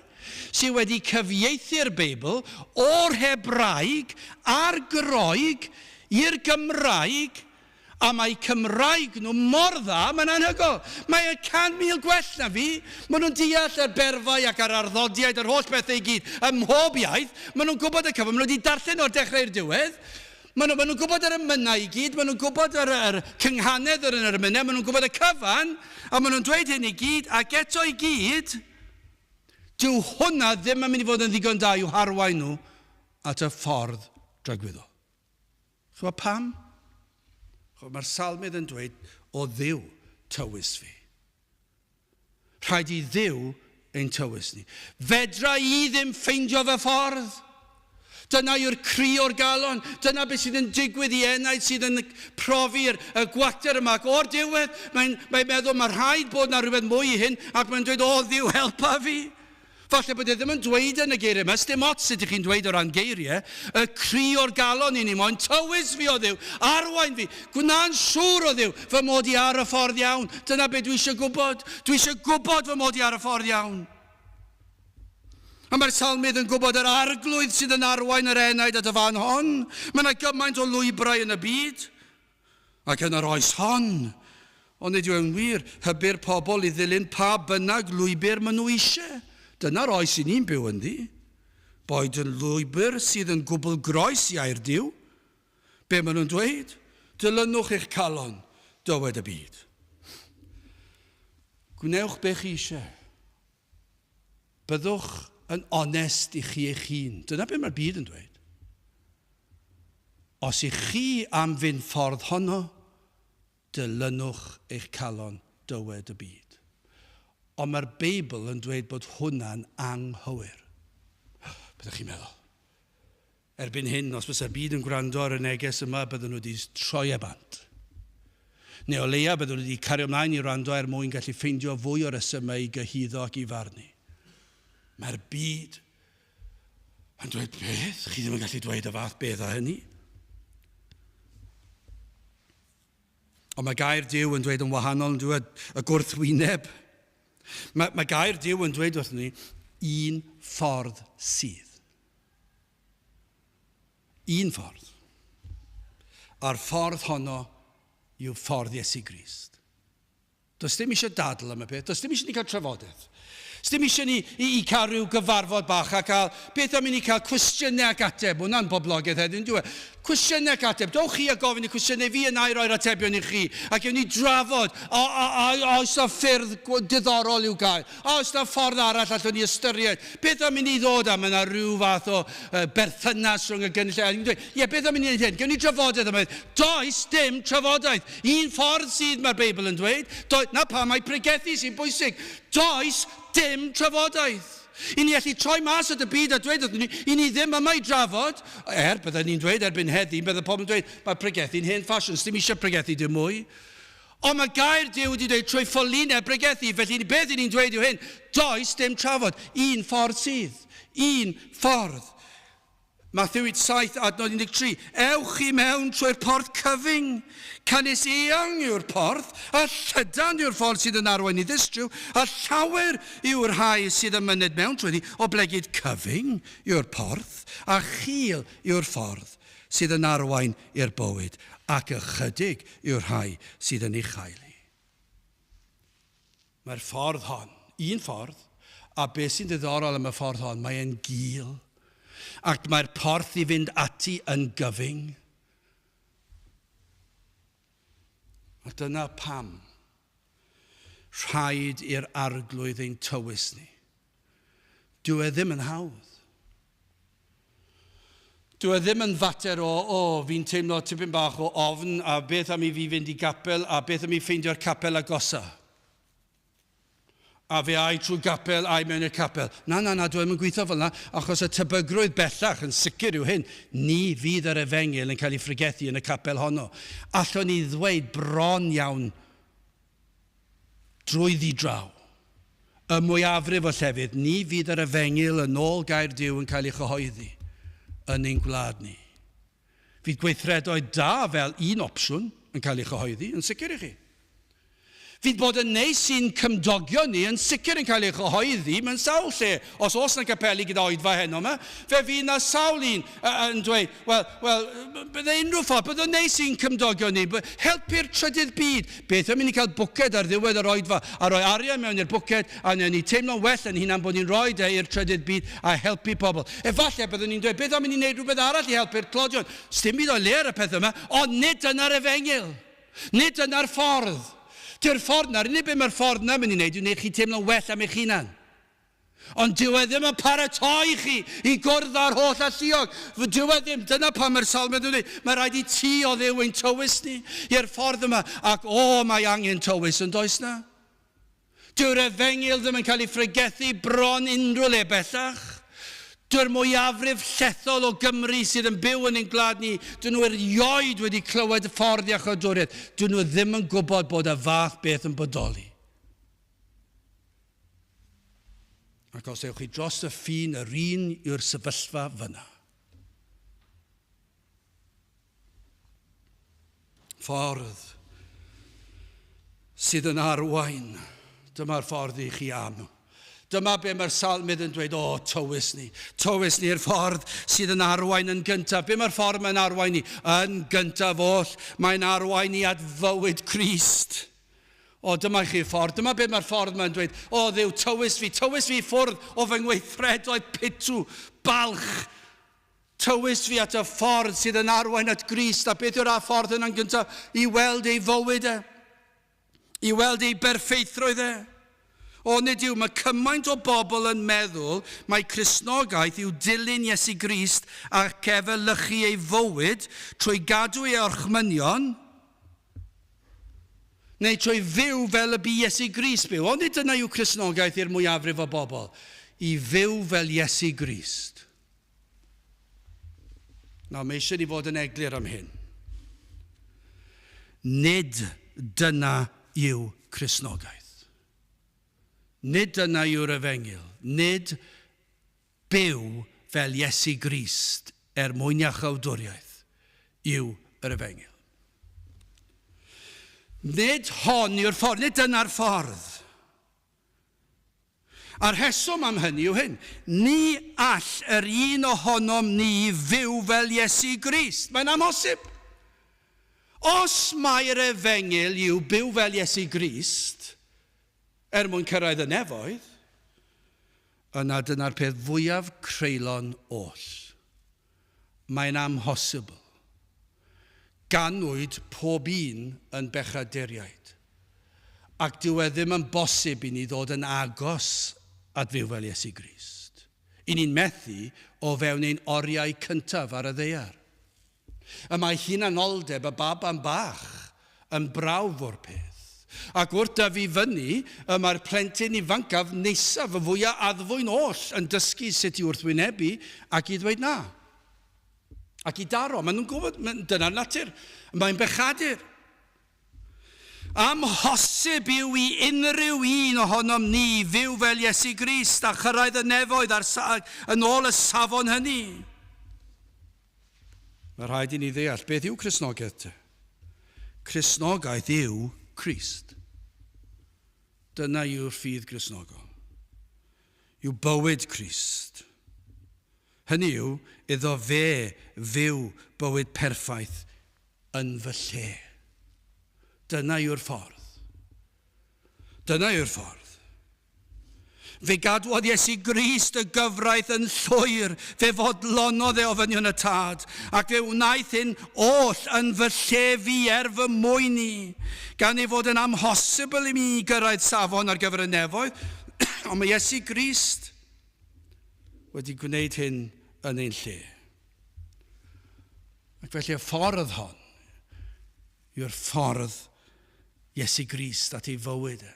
sydd wedi cyfieithu'r Beibl o'r Hebraeg a'r Groeg i'r Gymraeg, a mae Cymraeg nhw mor dda, mae'n anhygoel. Mae e 100,000 gwell na fi. Maen nhw'n deall yr berfau ac yr arddodiaid, yr holl bethau i gyd, ym mhob iaith. Maen nhw'n gwybod y cyfan, maen nhw wedi darllen o'r dechrau i'r diwedd. Maen nhw, maen nhw'n gwybod yr emynau i gyd, maen nhw'n gwybod yr, yr cynghanedd yr yn yr emynau, maen nhw'n gwybod y cyfan, a maen nhw'n dweud hyn i gyd, ac eto i gyd, Dyw hwnna ddim yn mynd i fod yn ddigon da i'w harwain nhw at y ffordd dragwyddol. Chymod pam? Chymod, mae'r salmydd yn dweud, o Dduw, tywys fi. Rhaid i Dduw ein tywys ni. Fedra i ddim ffeindio fy ffordd. Dyna yw'r cri o'r galon. Dyna beth sydd yn digwydd i enaid sydd yn profi'r y gwater yma. Ac o'r diwedd, mae'n mae meddwl mae rhaid bod na rhywbeth mwy i hyn, ac mae'n dweud, o Dduw, helpa fi. Falle bod e ddim yn dweud yn y geiriau yma, sdim ots sut ych chi'n dweud o ran geiriau, y cri o'r galon i ni moyn, tywys fi o Dduw, arwain fi, gwna'n siŵr o Dduw fy mod i ar y ffordd iawn. Dyna beth dwi eisiau gwybod. Dwi eisiau gwybod fy mod i ar y ffordd iawn. A mae'r salmydd yn gwybod yr arglwydd sydd yn arwain yr enaid at y fan hon. Mae yna gymaint o lwybrau yn y byd. Ac yn yr oes hon, ond nid yw e'n wir, hybu'r pobl i ddilyn pa bynnag lwybr maen nhw eisiau. Dyna'r oes i ni'n byw ynddi. Boed yn lwybr sydd yn gwbl groes i air Duw. Be maen nhw'n dweud? Dilynwch eich calon, dywed y byd. Gwnewch be chi eisiau. Byddwch yn onest i chi eich hun. Dyna beth mae'r byd yn dweud. Os ych chi am fynd ffordd honno, dilynwch eich calon, dywed y byd. Ond mae'r Beibl yn dweud bod hwnna'n anghywir. Beth ydych chi'n meddwl? Erbyn hyn, os fysa'r byd yn gwrando ar y neges yma, bydden nhw wedi troi e bant. Neu o leia, bydden nhw wedi cario ymlaen i wrando er mwyn gallu ffeindio fwy o resymau i gyhuddo ac i farnu. Mae'r byd yn dweud, beth? Chi ddim yn gallu dweud y fath beth â hynny. Ond mae gair Duw yn dweud yn wahanol, yn dweud y gwrthwyneb. Mae, mae gair Duw yn dweud wrthyn ni, un ffordd sydd. Un ffordd. A'r ffordd honno yw ffordd Iesu Grist. Does dim eisiau dadl am y peth, does dim eisiau ni cael trafodaeth. Does dim eisiau ni i, i cael rhyw gyfarfod bach a cael, beth am i ni cael cwestiynau ac ateb, hwnna'n boblogaidd heddiw, yn dyw e? Cwestiynau ac ateb, dowch chi a gofyn y cwestiynau fi a na i roi'r atebion i chi, ac ewn ni drafod, a, a, a, a oes na ffyrdd diddorol i'w gael, a oes na ffordd arall allwn ni ystyried, beth am i ni ddod a mae yna rhyw fath o uh, berthynas rhwng y gynulleidfa. Ie, beth am i ni wneud hyn? Gewn ni drafodaeth am hyn. Does dim trafodaeth. Un ffordd sydd, mae'r Beibl yn dweud. Do, na pam mae pregethu sy'n bwysig. Does dim trafodaeth. I ni allu troi mas at y byd a dweud wrthyn ni, i ni ddim yma i drafod. Er, bydden ni'n dweud erbyn heddi, bydde pobl yn dweud, mae pregethu'n hen ffasiwn, dim eisiau pregethu dim mwy. Ond mae gair Duw wedi dweud trwy ffolineb bregethu, felly beth i ni'n dweud yw hyn, does dim trafod. Un ffordd sydd. Un ffordd. Mathew 7, adnod 13. Ewch i mewn trwy'r porth cyfyng. Canys eang yw'r porth, a llydan yw'r ffordd sydd yn arwain i ddistryw, a llawer yw'r rhai sydd yn myned mewn trwyddi, oblegid cyfyng yw'r porth, a chul yw'r ffordd sydd yn arwain i'r bywyd, ac ychydig yw'r rhai sydd yn ei chael hi. Mae'r ffordd hon, un ffordd, a beth sy'n ddiddorol am y ffordd hon, mae e'n gul, ac mae'r porth i fynd ati yn gyfyng. A dyna pam rhaid i'r arglwydd ein tywys ni. Dyw e ddim yn hawdd. Dyw e ddim yn fater o, o, fi'n teimlo tipyn bach o ofn, a beth am i fi fynd i gapel, a beth am i ffeindio'r capel agosa. A fe ai trwy gapel, ai mewn i'r capel. Na, na, na, dwi ddim yn gweithio fel yna, achos y tebygrwydd bellach yn sicr yw hyn. Ni fydd yr efengyl yn cael ei phregethu yn y capel honno. Allwn ni ddweud bron iawn drwyddi draw. Y mwyafrif o llefydd, ni fydd yr efengyl yn ôl gair Duw yn cael ei chyhoeddi yn ein gwlad ni. Fydd gweithredoedd da fel un opsiwn yn cael ei chyhoeddi, yn sicr i chi. Fydd bod yn neis i'n cymdogion ni yn sicr yn cael ei chyhoeddi mewn sawl lle. Os oes na gapeli gyda oedfa heno yma, fe fydd na sawl un yn dweud, wel, wel, bydde unrhyw ffordd, bydd o'n neis i'n cymdogion ni, helpu'r trydydd byd. Beth am i ni cael bwced ar ddiwedd yr oedfa a rhoi arian mewn i'r bwced a wnewn ni teimlo'n well yn hunan bod ni'n rhoi e i'r trydydd byd a helpu pobl. Efallai byddwn ni'n dweud, beth am i ni wneud rhywbeth arall i helpu'r tlodion? Sdim byd o'i le ar y peth yma, ond nid dyna'r efengyl. Nid dyna'r ffordd. Dyw'r ffordd 'na'r unig beth mae'r ffordd 'na'n mynd i wneud yw wneud chi teimlo'n well am eich hunan. Ond dyw e ddim yn paratoi chi i gwrdd â'r holl alluog. Dyw e ddim. Dyna pam mae'r salmydd yn dweud, mae rhaid i ti o Dduw ein tywys ni i'r ffordd yma. Ac o, mae angen tywys, yn does na? Dyw'r efengyl ddim yn cael ei phregethu bron unrhyw le bellach. Dyw'r mwyafrif llethol o Gymry sydd yn byw yn ein gwlad ni, dyn nhw erioed wedi clywed y ffordd iachawdwriaeth. Dyn nhw ddim yn gwybod bod y fath beth yn bodoli. Ac os ewch chi dros y ffin, yr un yw'r sefyllfa fyna. Ffordd sydd yn arwain. Dyma'r ffordd i chi am. Dyma be mae'r salmydd yn dweud, o, tywys ni. Tywys ni i'r ffordd sydd yn arwain yn gyntaf. Be mae'r ffordd mae'n arwain ni? Yn gyntaf oll, mae'n arwain ni at fywyd Crist. O, dyma i chi'r ffordd. Dyma be mae'r ffordd mae'n dweud. O, Dduw, tywys fi, tywys fi i ffwrdd o fy ngweithredoedd pitw, balch. Tywys fi at y ffordd sydd yn arwain at Grist. A beth yw'r ffordd yna'n gyntaf? I weld ei fywyd e. I weld ei berffeithrwydd e. O, nid yw, mae cymaint o bobl yn meddwl mai Cristnogaeth yw dilyn Iesu Grist ac efelychu ei fywyd trwy gadw ei orchmynion. Neu trwy fyw fel y bu Iesu Grist byw. Onid dyna yw Cristnogaeth i'r mwyafrif o bobl? I fyw fel Iesu Grist. Nawr, mae eisiau ni fod yn eglur am hyn. Nid dyna yw Cristnogaeth. Nid dyna yw'r efengyl. Nid byw fel Iesu Grist er mwyn iachawdwriaeth yw yr efengyl. Nid hon yw'r ffordd, nid dyna'r ffordd. A'r rheswm am hynny yw hyn, ni all yr un ohonom ni fyw fel Iesu Grist. Mae'n amhosib. Os mai'r efengyl yw byw fel Iesu Grist, er mwyn cyrraedd y nefoedd, yna dyna'r peth fwyaf creulon oll. Mae'n amhosibl. Ganwyd pob un yn bechaduriaid, ac dyw e ddim yn bosib i ni ddod yn agos at fyw fel Iesu Grist. I ni'n methu o fewn ein oriau cyntaf ar y ddaear. Y mae hunanoldeb y baban bach yn brawf o'r peth. Ac wrth dyfu fyny, y mae'r plentyn ifancaf nesaf, y fwya addfwyn oll, yn dysgu sut i wrthwynebu ac i ddweud na. Ac i daro. Maen nhw'n gwybod, dyna'r natur. Mae'n bechadur. Amhosib yw i unrhyw un ohonom ni fyw fel Iesu Grist a chyrraedd y nefoedd ar, yn ôl y safon hynny. Mae rhaid i ni ddeall beth yw Cristnogaeth te. Cristnogaeth yw Crist. Dyna yw'r ffydd Gristnogol. Yw bywyd Crist. Hynny yw, iddo fe fyw bywyd perffaith yn fy lle. Dyna yw'r ffordd. Dyna yw'r ffordd. Fe gadwodd Iesu Grist y gyfraith yn llwyr, fe fodlonodd e ofynion y Tad, ac fe wnaeth hyn oll yn fy lle fi er fy mwyn i, gan ei fod yn amhosibl i mi gyrraedd safon ar gyfer y nefoedd, ond mae Iesu Grist wedi gwneud hyn yn ein lle. Ac felly y ffordd hon yw'r ffordd Iesu Grist at ei fywyd e.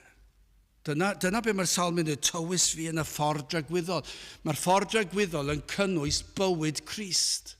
Dyna, dyna be mae'r salm yn dweud, tywys fi yn y ffordd dragwyddol. Mae'r ffordd dragwyddol yn cynnwys bywyd Crist.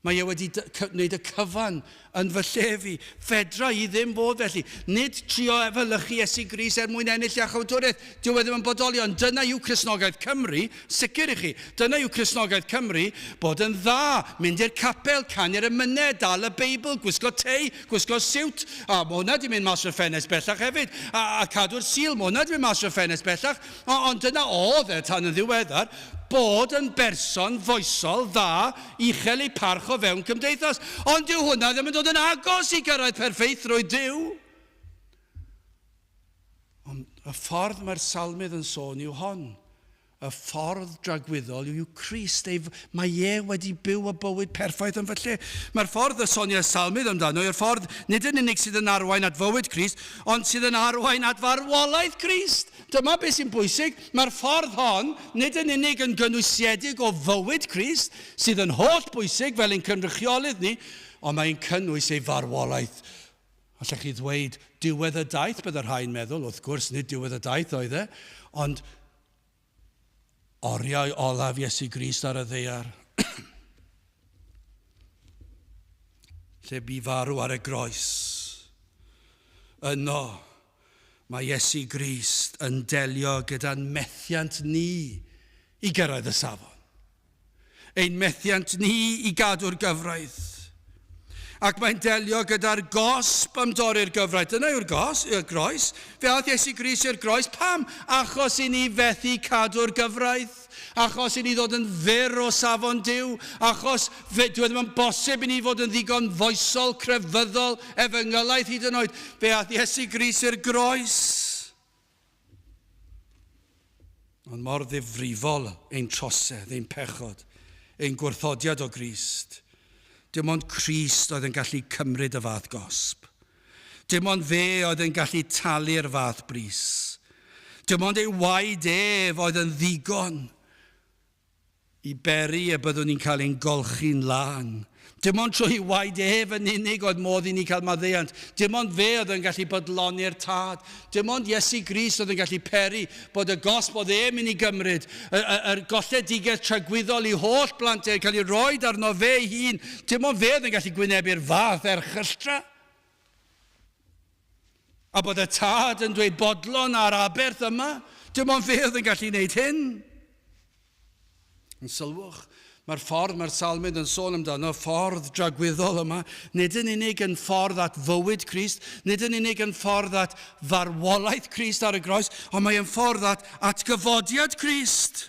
Mae e wedi gwneud y cyfan yn fy lle fi. Fedra i ddim fod felly. Nid trio efelychu Iesu Grist er mwyn ennill iachawdwriaeth. Dyw e ddim yn bodoli, ond dyna yw Cristnogaeth Cymru, sicr i chi. Dyna yw Cristnogaeth Cymru, bod yn dda, mynd i'r capel, canu'r emynau, dal y Beibl, gwisgo tei, Gwisgo siwt, a mae hwnna 'di mynd mas o'r ffenest bellach hefyd, a, a cadw'r Sul, mae hwnna 'di mynd mas o'r ffenest bellach, o, ond dyna oedd e tan yn ddiweddar, bod yn berson foesol dda, uchel ei parch o fewn cymdeithas. Ond dyw hwnna ddim yn dod yn agos i gyrraedd perffeithrwydd Duw. Ond y ffordd mae'r salmydd yn sôn yw hon. Y ffordd dragwyddol yw Crist. Ei, mae e wedi byw y bywyd perffaith yn fy lle. Mae'r ffordd y sonia Salmydd amdano yw'r ffordd nid yn unig sydd yn arwain at fywyd Crist, ond sydd yn arwain at farwolaeth Crist. Dyma beth sy'n bwysig. Mae'r ffordd hon nid yn unig yn gynwysiedig o fywyd Crist, sydd yn holl bwysig fel ein cynrychiolydd ni, ond mae'n cynnwys ei farwolaeth. Allech chi ddweud diwedd y daith, bydde rhai'n meddwl, wrth gwrs, nid diwedd y daith oedd e, ond oriau olaf Iesu Grist ar y ddaear, lle bu farw ar y groes. Yno, mae Iesu Grist yn delio gyda'n methiant ni i gyrraedd y safon. Ein methiant ni i gadw'r gyfraith. Ac mae'n delio gyda'r gosb am dorri'r gyfraith. Dyna yw'r gos, y groes. Fe aeth Iesu Grist i'r groes. Pam? Achos i ni fethu cadw'r gyfraith. Achos i ni ddod yn fyr o safon Duw. Achos fe, dyw e ddim yn bosib i ni fod yn ddigon foesol, crefyddol, efengylaidd hyd yn oed. Fe aeth Iesu Grist i'r groes. Ond mor ddifrifol ein trosedd, ein pechod, ein gwrthodiad o Grist. Dim ond Crist oedd yn gallu cymryd y fath gosb. Dim ond fe oedd yn gallu talu'r fath bris. Dim ond ei waed ef oedd yn ddigon i beri y byddwn ni'n cael ein golchi'n lân. Dim ond trwy waed ef yn unig oedd modd i ni cael maddeuant. Dim ond fe oedd yn gallu bodloni'r tad. Dim ond Iesu Grist oedd yn gallu peri bod y gosb oedd e'n mynd i gymryd, y, y, yr golledigaeth tragwyddol i holl blant e'n cael ei roed arno fe ei hun. Dim ond fe oedd yn gallu gwynebu'r fath erchylltra. A bod y tad yn dweud bodlon ar aberth yma. Dim ond fe oedd yn gallu gwneud hyn. Yn sylwch, mae'r ffordd mae'r salmydd yn sôn amdano, ffordd dragwyddol yma, nid yn unig yn ffordd at fywyd Crist, nid yn unig yn ffordd at farwolaeth Crist ar y groes, ond mae yn ffordd at atgyfodiad Crist.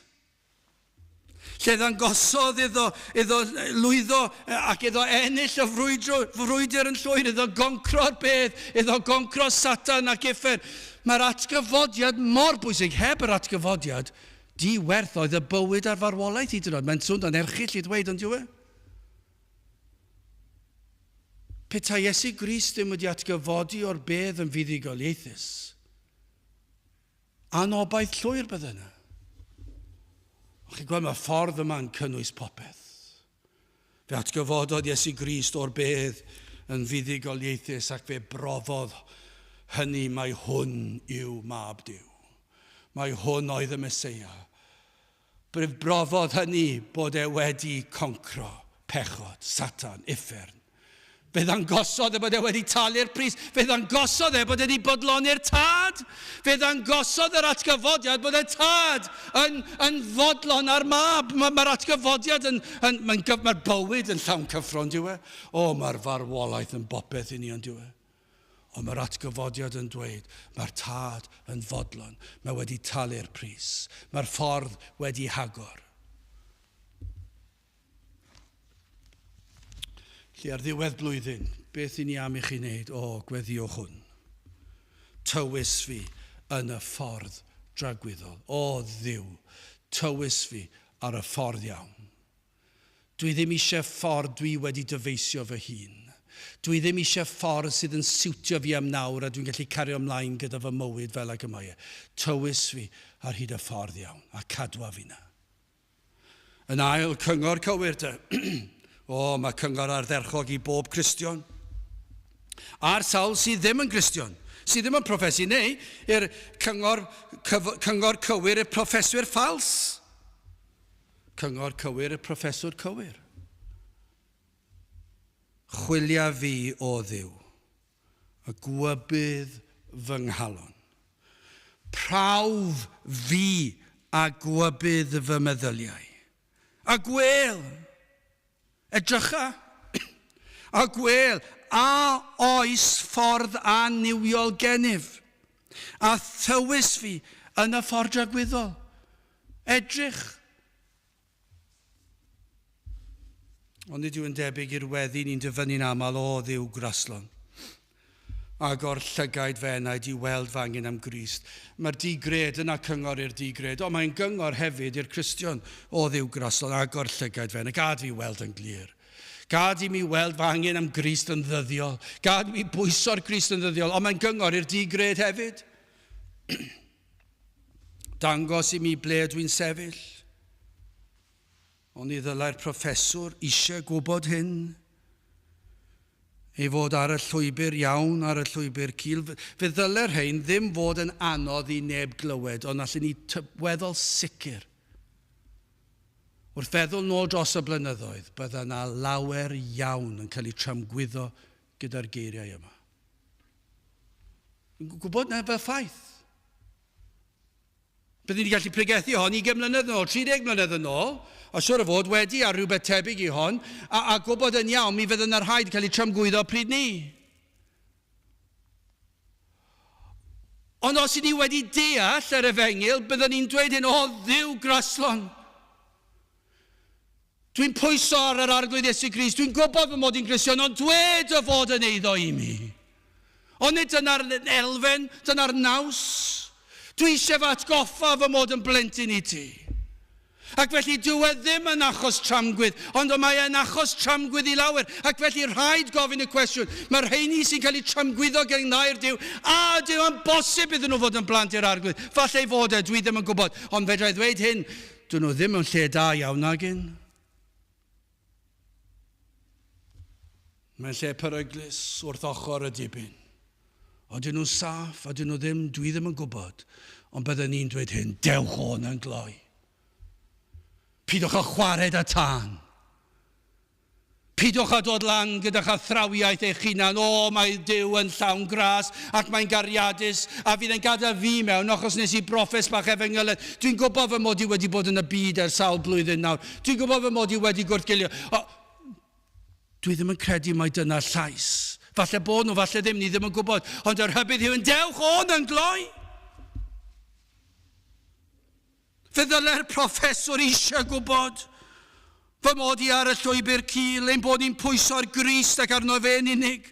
Lle ddangosodd iddo, iddo lwyddo ac iddo ennill y frwydro, frwydr yn llwyr, iddo goncro'r bedd, iddo goncro Satan ac uffern. Mae'r atgyfodiad mor bwysig. Heb yr atgyfodiad, Di-werth oedd y bywyd a'r farwolaeth hyd yn oed. Mae'n swnio'n erchyll i ddweud, ond yw e? Petai Iesu Grist ddim wedi atgyfodi o'r bedd yn fuddugoliaethus, anobaith llwyr bydde yna. Ond chi'n gweld, mae'r ffordd yma'n cynnwys popeth. Fe atgyfododd Iesu Grist o'r bedd yn fuddugoliaethus ac fe brofodd hynny mai hwn yw Mab Duw. Mai hwn oedd y Meseia. Fe brofodd hynny bod e wedi concro pechod, Satan, uffern. Fe ddangosodd e bod e wedi talu'r pris. Fe ddangosodd e bod e wedi bodloni'r tad. Fe ddangosodd yr atgyfodiad bod y tad yn, yn fodlon ar mab. Mae'r ma atgyfodiad yn, yn mae'n mae'r bywyd yn llawn cyffro, yn dyw e? O, mae'r farwolaeth yn bopeth i ni, yn dyw e? Ond mae'r atgyfodiad yn dweud, mae'r tad yn fodlon, mae wedi talu'r pris, mae'r ffordd wedi hagor. Felly ar ddiwedd blwyddyn, beth i ni am i chi wneud? O, gweddiwch hwn. Tywys fi yn y ffordd dragwyddol. O, Dduw, tywys fi ar y ffordd iawn. Dwi ddim eisiau ffordd dwi wedi dyfeisio fy hun. Dwi ddim eisiau ffordd sydd yn siwtio fi am nawr a dwi'n gallu cario ymlaen gyda fy mywyd fel ag y mae e. Tywys fi ar hyd y ffordd iawn a cadwa fi na. Yn ail, cyngor cywir te. o, mae cyngor ardderchog i bob Cristion. A'r sawl sydd ddim yn Gristion, sydd ddim yn proffesu, neu i'r cyngor, cyf, cyngor cywir i'r proffeswyr ffals. Cyngor cywir i'r proffeswr cywir. Chwilia fi o Dduw, a gwybydd fy nghalon. Prawf fi a gwybydd fy meddyliau. A gwêl, edrycha, a gwêl, a oes ffordd annuwiol gennyf, a thywys fi yn y ffordd dragwyddol. Edrych. Ond nid yw'n debyg i'r weddi ni'n dyfynnu'n aml, o Dduw graslon. Agor llygaid fy enaid i weld fy angen am Grist. Mae'r di-gred yna cyngor i'r di-gred, ond mae'n gyngor hefyd i'r Cristion. O Dduw graslon, agor llygaid fy enaid, gad fi weld yn glir. Gad i mi weld fy angen am Grist yn ddyddiol. Gad i mi bwyso'r Grist yn ddyddiol, ond mae'n gyngor i'r di-gred hefyd. Dangos i mi ble dwi'n sefyll. Ond ni ddylai'r proffeswr eisiau gwybod hyn. Ei fod ar y llwybr iawn, ar y llwybr cul. Fe ddylai'r rhain ddim fod yn anodd i neb glywed, ond allen ni weddol sicr. Wrth feddwl nôl dros y blynyddoedd, bydda yna lawer iawn yn cael eu tramgwyddo gyda'r geiriau yma. Yn gwybod na fel ffaith. Byddwn ni gallu pregethu hon 20 mlynedd yn ôl, 30 mlynedd yn ôl, a siwr o fod wedi ar rhywbeth tebyg i hon, a, a gwybod yn iawn, mi fydd yna rhaid cael eu tramgwyddo pryd ni. Ond os y'n ni wedi deall yr efengyl, byddwn ni'n dweud hyn, o Dduw graslon. Dwi'n pwyso ar yr Arglwydd Iesu Grist, dwi'n gwybod fy mod i'n Gristion, ond dwed dy fod yn eiddo i mi. Ond nid dyna'r elfen, dyna'r naws. Dwi eisiau fy atgoffa fy mod yn blentyn i ti. Ac felly dyw e ddim yn achos tramgwydd, ond mae e'n achos tramgwydd i lawer. Ac felly rhaid gofyn y cwestiwn, mae'r rheini sy'n cael eu tramgwyddo gen ngair Duw, a ydyw yn bosib iddyn nhw fod yn blant i'r Arglwydd? Falle ei fod e, dwi ddim yn gwybod, ond fedra i ddweud hyn, Dyn nhw ddim mewn lle da iawn, nagyn? Mae'n lle peryglus wrth ochr y dibyn. Odyn nhw'n saff, odyn nhw ddim, dwi ddim yn gwybod. Ond bydden ni'n dweud hyn, dewch o yna'n gloi. Pidwch â chwarae da tân. Pidwch â dod lan gyda'ch athrawiaeth eich hunan, o, mae Duw yn llawn gras ac mae'n gariadus a fydd e'n gadael fi mewn achos nes i broffes bach efengyledd. Dwi'n gwybod fy mod i wedi bod yn y byd ers sawl blwyddyn nawr. Dwi'n gwybod fy mod i wedi gwrthgilio. O, dwi ddim yn credu mai dyna'r llais. Falle bod nhw, falle ddim, ni ddim yn gwybod. Ond y rhybudd yw yn dewch o'n yn gloi. Fe ddylai'r proffeswr eisiau gwybod fy mod i ar y llwybr cul, ein bod ni'n pwyso ar Grist ac arno fe'n unig.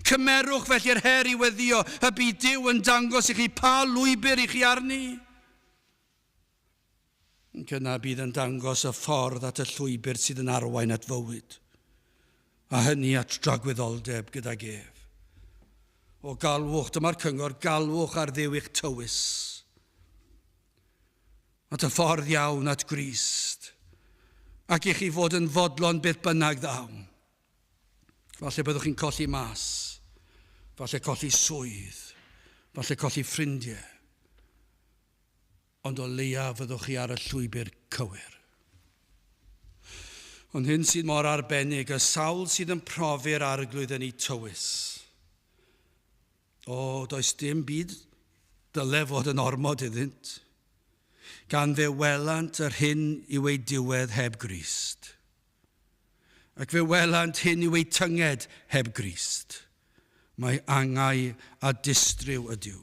Cymerwch felly'r her i weddïo y bydd Duw yn dangos i chi pa lwybr i chi arni. Ac yna bydd yn dangos y ffordd at y llwybr sydd yn arwain at fywyd, a hynny at dragwyddoldeb gydag ef. O galwch, dyma'r cyngor, galwch ar Dduw i'ch tywys. At y ffordd iawn at Grist, ac i chi fod yn fodlon beth bynnag ddaw. Falle byddwch chi'n colli mas, falle colli swydd, falle colli ffrindiau, ond o leia fyddwch chi ar y llwybr cywir. Ond hyn sydd mor arbennig, y sawl sydd yn profi'r arglwydd yn ei tywys. O, does dim byd dyle fod yn ormod iddynt, gan fe welant yr hyn yw ei diwedd heb Grist. Ac fe welant hyn yw ei tynged heb Grist. Mae angau a distryw ydyw,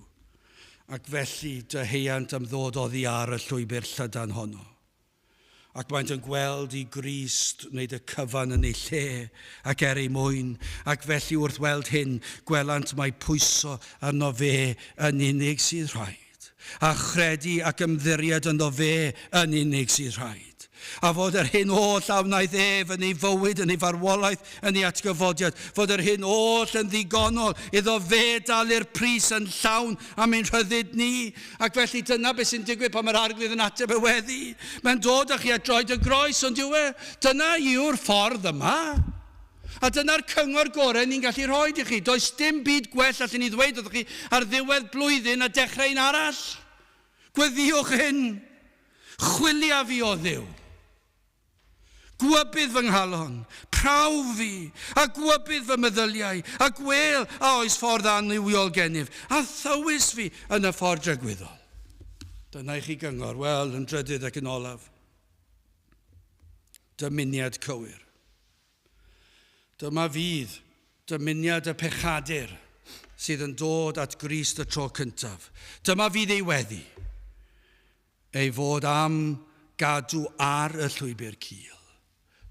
ac felly dyheuant am ddod oddi ar y llwybr llydan honno. Ac maent yn gweld i Grist wneud y cyfan yn ei lle ac er ei mwyn, ac felly wrth weld hyn, gwelant mai pwyso arno fe yn unig sydd rhaid, a chredu ac ymddiried ynddo fe yn unig sydd rhaid. A fod yr hyn oll a wnaeth ef yn ei fywyd, yn ei farwolaeth, yn ei atgyfodiad, fod yr hyn oll yn ddigonol iddo fe dalu'r pris yn llawn am ein rhyddid ni. Ac felly dyna beth sy'n digwydd pan mae'r Arglwydd yn ateb y weddi. Mae'n dod â chi at droed y groes, ond yw e? Dyna yw'r ffordd yma. A dyna'r cyngor gorau ni'n gallu rhoi i chi. Does dim byd gwell allen ni ddweud wrthych chi ar ddiwedd blwyddyn a dechrau un arall. Gweddïwch hyn. Chwilia fi o Dduw. Gwybydd fy nghalon, prawf fi, a gwybydd fy meddyliau, a gwêl a oes ffordd annuwiol gennyf, a thywys fi yn y ffordd dragwyddol. Dyna i chi gyngor, wel, yn drydydd ac yn olaf, dymuniad cywir. Dyma fydd dymuniad y pechadur sydd yn dod at Grist y tro cyntaf. Dyma fydd ei weddi, ei fod am gadw ar y llwybr cul.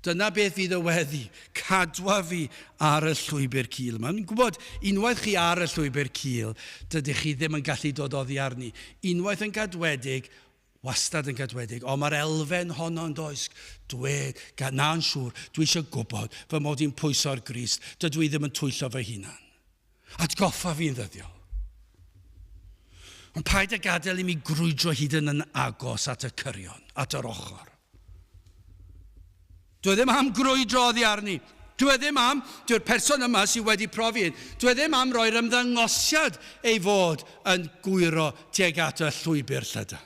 Dyna beth fydd y weddi, cadwa fi ar y llwybr cul. Mae'n gwybod, unwaith chi ar y llwybr cul, dydych chi ddim yn gallu dod oddi arni. Unwaith yn gadwedig, wastad yn gadwedig. Ond mae'r elfen honno yn does, dwed, ga, na'n siŵr, dwi eisiau gwybod fy mod i'n pwyso ar Grist, dydw i ddim yn twyllo fy hunan. Atgoffa fi'n ddyddiol. Ond paid â gadael i mi grwydro hyd yn yn agos at y cyrion, at yr ochr. Dwi e ddim am grwydro oddi arni. Dwi e ddim am, dyw'r person yma sydd wedi profi hyn, dwi e ddim am roi'r ymddangosiad ei fod yn gwyro tuag at y llwybr llydan.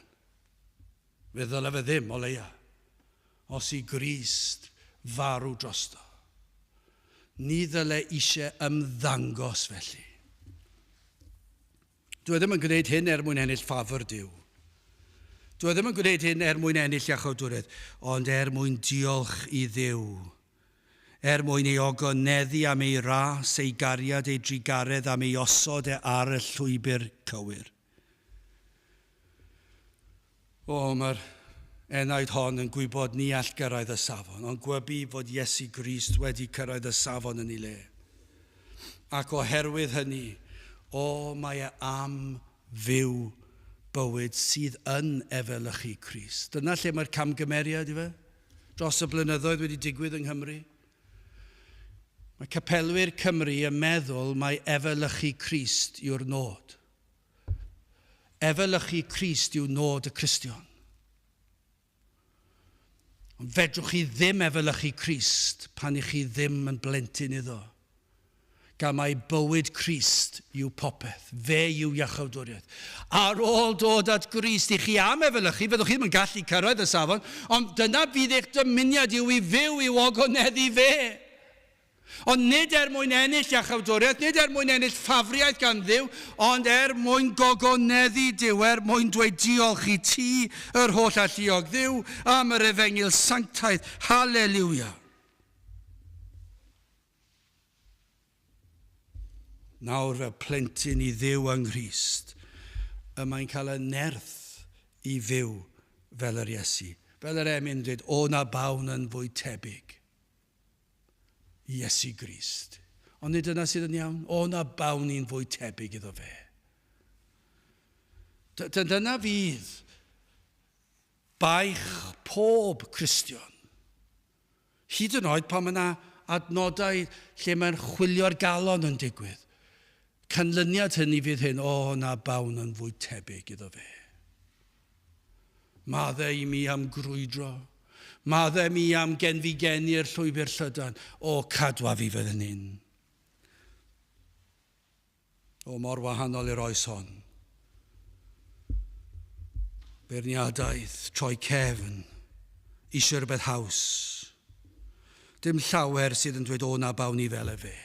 Fe ddyle fe ddim, o leia, os i Grist farw drosto. Ni ddyle eisiau ymddangos felly. Dwi e ddim yn gwneud hyn er mwyn ennill ffafr Duw. Dwi e ddim yn gwneud hyn er mwyn ennill iachawdwriaeth, ond er mwyn diolch i Dduw. Er mwyn ei ogoneddu am ei ras, ei gariad, ei drugaredd, am ei osod e ar y llwybr cywir. O, mae'r enaid hon yn gwybod ni all gyrraedd y safon, ond gwybu fod Iesu Grist wedi cyrraedd y safon yn ei le. Ac oherwydd hynny, o, mae e am fyw bywyd sydd yn efelychu Crist. Dyna lle mae'r camgymeriad, ife? Dros y blynyddoedd wedi digwydd yng Nghymru. Mae capelwyr Cymru yn meddwl mai efelychu Crist yw'r nod. Efelychu Crist yw nod y Cristion. Ond fedrwch chi ddim efelychu Crist pan i chi ddim yn blentyn iddo. Gan mai bywyd Crist yw popeth. Fe yw iachawdwriaeth. Ar ôl dod at Grist, i chi am efelychu, fyddwch chi ddim yn gallu cyrraedd y safon, ond dyna fydd eich dymuniad yw i fyw i'w ogoneddu fe. Ond nid er mwyn ennill iachawdwriaeth, nid er mwyn ennill ffafriaeth gan Dduw, ond er mwyn gogoneddu Duw, er mwyn dweud diolch i ti, yr holl alluog Dduw, am yr efengyl sanctaidd. Haleliwia! Nawr fel plentyn i Dduw yng Nghrist, y mae'n cael y nerth i fyw fel yr Iesu. Fel yr emyn yn dweud, o na bawn yn fwy tebyg i Iesu Grist. Ond nid dyna sydd yn iawn. O na bawn i'n fwy tebyg iddo fe. Dyna fydd baich pob Cristion. Hyd yn oed pan mae yna adnodau lle mae'n chwilio'r galon yn digwydd. Canlyniad hynny fydd hyn, o, na bawn yn fwy tebyg iddo fe. Maddau i mi am grwydro. Maddau mi am genfigennu'r llwybr llydan. O, cadwa fi fydd yn hyn. O, mor wahanol i'r oes hon. Beirniadaeth, troi cefn, eisiau rhywbeth haws. Dim llawer sydd yn dweud, o na bawn ni fel e fe.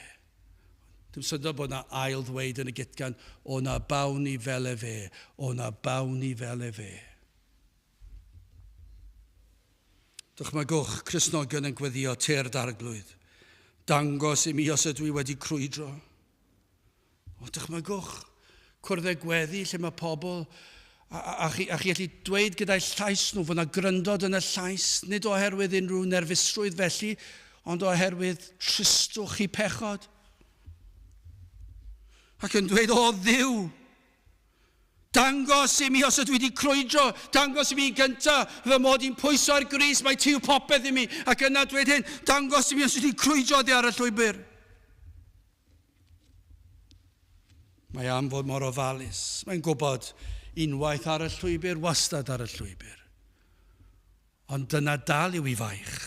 Dim syndod bod na ail ddweud yn y gutgan, o na bawn ni fel e fe, o na bawn ni fel e fe. Dychmygwch Cristnogion yn gweddio Tyrd Arglwydd, dangos i mi os ydw i wedi crwydro. O, dychmygwch cwrdd â gweddi lle mae pobl a, a, a, chi, a chi allu dweud gyda'i llais nhw fod yna gryndod yn y llais, nid oherwydd unrhyw nerfusrwydd felly, ond oherwydd tristwch i pechod. Ac yn dweud, o Dduw, dangos i mi os ydw i wedi crwydro, dangos i mi gyntaf fy mod i'n pwyso ar gris, mae ti yw popeth i mi, ac yna dweud hyn, dangos i mi os ydw i wedi crwydro oddi ar y llwybr. Mae am fod mor ofalus. Mae'n gwybod unwaith ar y llwybr, wastad ar y llwybr. Ond dyna dal yw ei faich.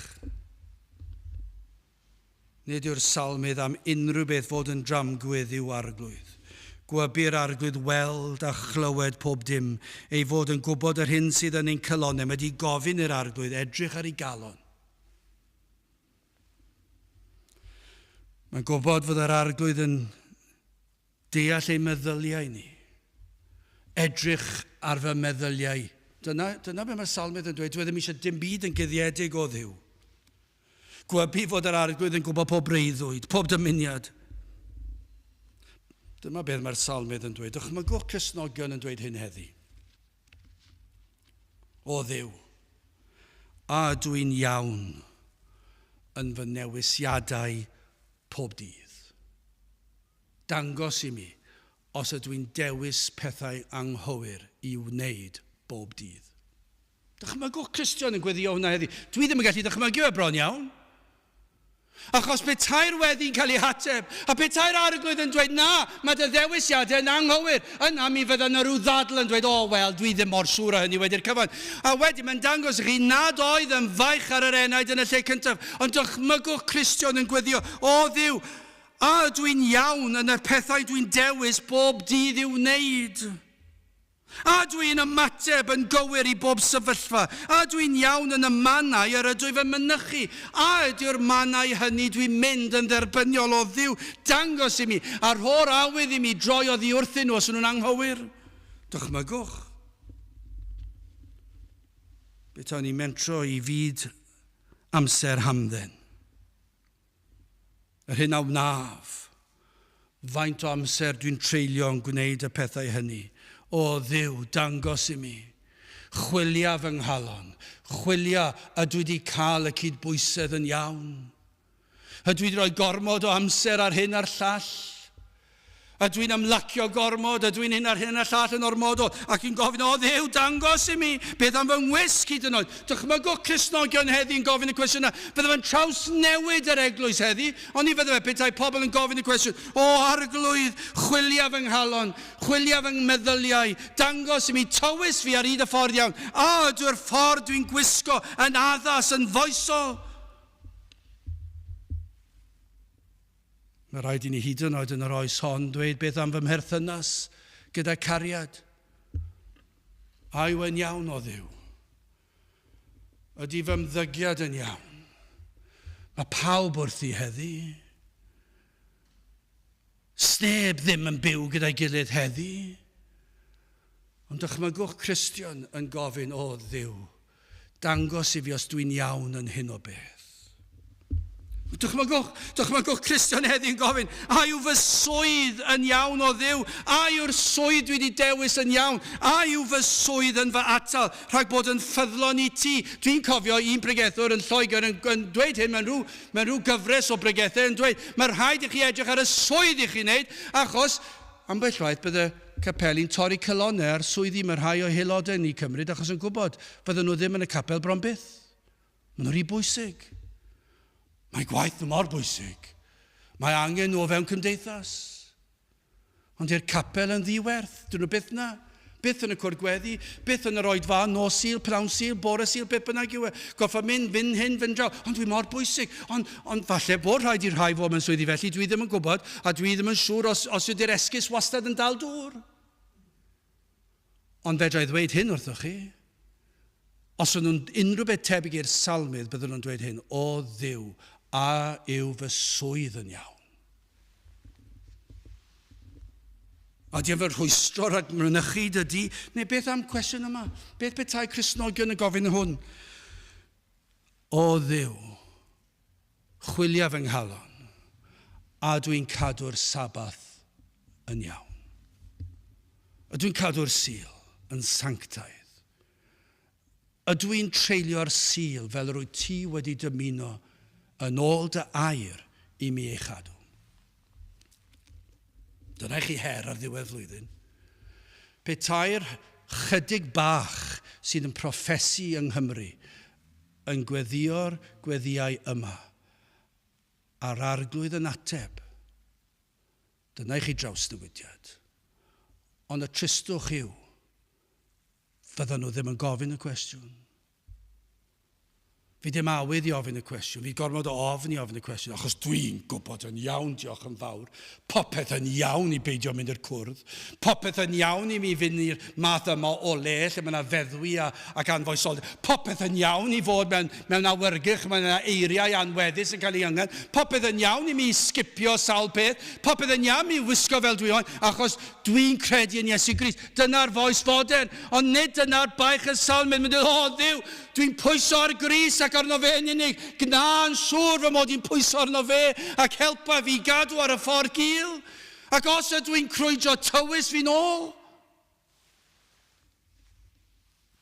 Nid yw'r salmydd am unrhyw beth fod yn dramgwydd i'w arglwydd. Gwybu'r arglwydd weld a chlywed pob dim, ei fod yn gwybod yr hyn sydd yn ein calonnau. Mae wedi gofyn i'r arglwydd edrych ar ei galon. Mae'n gwybod fod yr arglwydd yn deall ein meddyliau ni. Edrych ar fy meddyliau. Dyna, dyna beth mae'r salmydd yn dweud. Dwi e ddim eisiau dim byd yn guddiedig o Dduw. Gwybu fod yr arglwydd yn gwybod pob breuddwyd, pob dymuniad. Dyma beth mae'r salmydd yn dweud. Dychmygwch Cristnogion yn dweud hyn heddi. O Dduw, a ydw i'n iawn yn fy newisiadau pob dydd? Dangos i mi os ydw i'n dewis pethau anghywir i wneud bob dydd. Dychmygwch Cristion yn gweddio hwnna heddi. Dwi ddim yn gallu dychmygu fe bron iawn. Achos petai'r weddi'n cael ei hateb, a petai'r arglwydd yn dweud, na, mae dy ddewisiadau yn anghywir, yna mi fydda yna rhyw ddadl yn dweud, o, wel, dwi ddim mor siŵr o hynny wedi'r cyfan. A wedyn mae'n dangos i chi nad oedd yn faich ar yr enaid yn y lle cyntaf, ond dychmygwch Cristion yn gweddio, o Dduw, a ydw i'n iawn yn y pethau dwi'n dewis bob dydd i'w wneud? A ydw i'n ymateb yn gywir i bob sefyllfa? A ydw i'n iawn yn y mannau yr ydw i fy mynychu? A ydyw'r mannau hynny dwi'n mynd yn dderbyniol o Dduw? Dangos i mi, a rho'r awydd i mi droi oddi wrthyn nhw os ydyn nhw'n anghywir. Dychmygwch. Betawn ni'n mentro i fyd amser hamdden. Yr hyn a wnaf. Faint o amser dwi'n treulio yn gwneud y pethau hynny? O Dduw, dangos i mi. Chwilia fy nghalon. Chwilia, ydw i wedi cael y cydbwysedd yn iawn? Ydw i wedi rhoi gormod o amser ar hyn a'r llall? Ydw i'n ymlacio gormod? Ydw i'n hyn a'r hyn a'r llall yn ormodol? Ac i'n gofyn, o Dduw, dangos i mi beth am fy ngwisg hyd yn oed. Dychmygwch Cristnogion heddi yn gofyn y cwestiwn yna. Bydde fe'n trawsnewid yr eglwys heddi, ond ni fydde fe petai pobl yn gofyn y cwestiwn, o Arglwydd, chwilia fy nghalon, chwilia fy meddyliau, dangos i mi, tywys fi ar hyd y ffordd iawn. A ydyw'r ffordd dwi'n gwisgo yn addas, yn foesol? Mae rhaid i ni hyd yn oed yn yr oes hon dweud beth am fy mherthynas gyda cariad. A yw e'n iawn o Dduw? Ydy fy ymddygiad yn iawn? Mae pawb wrthi heddi. Sneb ddim yn byw gyda'i gilydd heddi. Ond dychmygwch Cristion yn gofyn, o Dduw, dangos i fi os dwi'n iawn yn hyn o beth. Dychmygwch, dychmygwch Cristion heddi yn gofyn, a yw fy swydd yn iawn o Dduw? A yw'r swydd dwi wedi dewis yn iawn? A yw fy swydd yn fy atal rhag bod yn ffyddlon i ti? Dwi'n cofio un pregethwr yn Lloegr yn, yn dweud hyn mewn rhyw, mewn rhyw gyfres o bregethau yn dweud, mae rhaid i chi edrych ar y swydd i chi wneud, achos ambell waith bydde capeli'n torri calonnau ar swyddi mae rhai o'i haelodau yn eu cymryd achos yn gwybod fydden nhw ddim yn y capel bron byth. Maen nhw'n rhy bwysig. Mae gwaith nhw mor bwysig. Mae angen nhw o fewn cymdeithas. Ond i'r capel yn ddiwerth, dyn nhw byth na. Byth yn y cwrdd gweddi, byth yn yr oedfa, nos Sul, pnawn Sul, bore Sul, beth bynnag yw e. Goffa mynd, fynd hyn, fynd draw. Ond dwi mor bwysig. Ond, ond falle bod rhaid i rhai fod mewn swyddi felly, dwi ddim yn gwybod, a dwi ddim yn siŵr os, os ydy'r esgus wastad yn dal dŵr. Ond fedra i ddweud hyn wrthoch chi, os ydyn nhw'n unrhyw beth tebyg i'r salmydd, byddwn nhw'n dweud hyn, O Dduw, a yw fy swydd yn iawn? A di fy rhwystro rhag mynychu dydy? Neu beth am cwestiwn yma? Beth petai Cristnogion yn gofyn hwn? O Dduw, chwilia fy nghalon, a dwi'n cadw'r Sabath yn iawn. Ydw i'n cadw'r Sul yn sanctaidd? Ydw i'n treulio'r Sul fel yr wyt ti wedi dymuno yn ôl dy air i mi ei chadw? Dyna i chi her ar ddiwedd flwyddyn. Petai'r chydig bach sydd yn proffesu yng Nghymru yn gweddïo'r gweddïau yma, a'r Arglwydd yn ateb, dyna i chi drawsnewidiad. Ond y tristwch yw, fyddan nhw ddim yn gofyn y cwestiwn. Fi dim awydd i ofyn y cwestiwn, fi gormod o ofn i ofyn y cwestiwn, achos dwi'n gwybod yn iawn, diolch yn fawr, popeth yn iawn i beidio mynd i'r cwrdd, popeth yn iawn i mi fynd i'r math yma o le lle mae yna feddwi a, ac anfoesoldeb, popeth yn iawn i fod mewn, mewn awyrgylch, mae yna eiriau anweddus yn cael ei yngan, popeth yn iawn i mi sgipio sawl peth, popeth yn iawn i mi wisgo fel dwi moyn, achos Dwi'n credu yn Iesu Grist. Dyna'r foes fodern, ond nid dyna'r baich y salmydd. Mae'n dweud, o Dduw, dwi'n pwyso ar Grist ac arno fe yn unig. Gwna yn siŵr fy mod i'n pwyso arno fe ac helpa fi gadw ar y ffordd gul. Ac os ydw i'n crwydro, tywys fi'n ôl.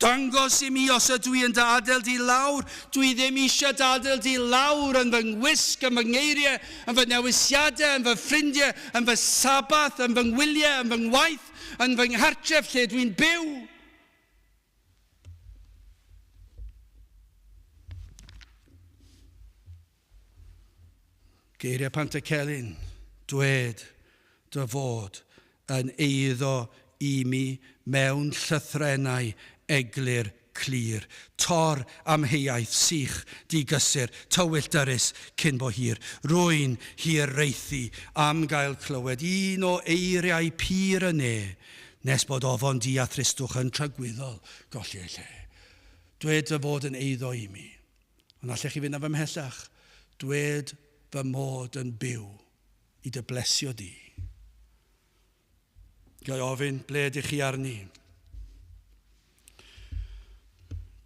Dangos i mi os ydw i yn dy adael di lawr. Dwi ddim eisiau dy adael di lawr yn fy ngwisg, yn fy ngeiriau, yn fy newisiadau, yn fy ffrindiau, yn fy Sabath, yn fy ngwyliau, yn fy ngwaith, yn fy nghartref lle dwi'n byw. Geiriau Pantycelyn, dwed dy fod yn eiddo i mi mewn llythrennau eglur clir. Tor amheuaeth sych, di-gysur, tywyll dyrys cyn bo hir. Rwy'n hiraethu am gael clywed un o eiriau pur y ne, nes bod ofon du a thristwch yn tragwyddol golli eu lle. Dwed dy fod yn eiddo i mi. Ond allech chi fynd â fy mhellach? Dwed fy mod yn byw i dy blesio di. Ga i ofyn, ble ydych chi arni?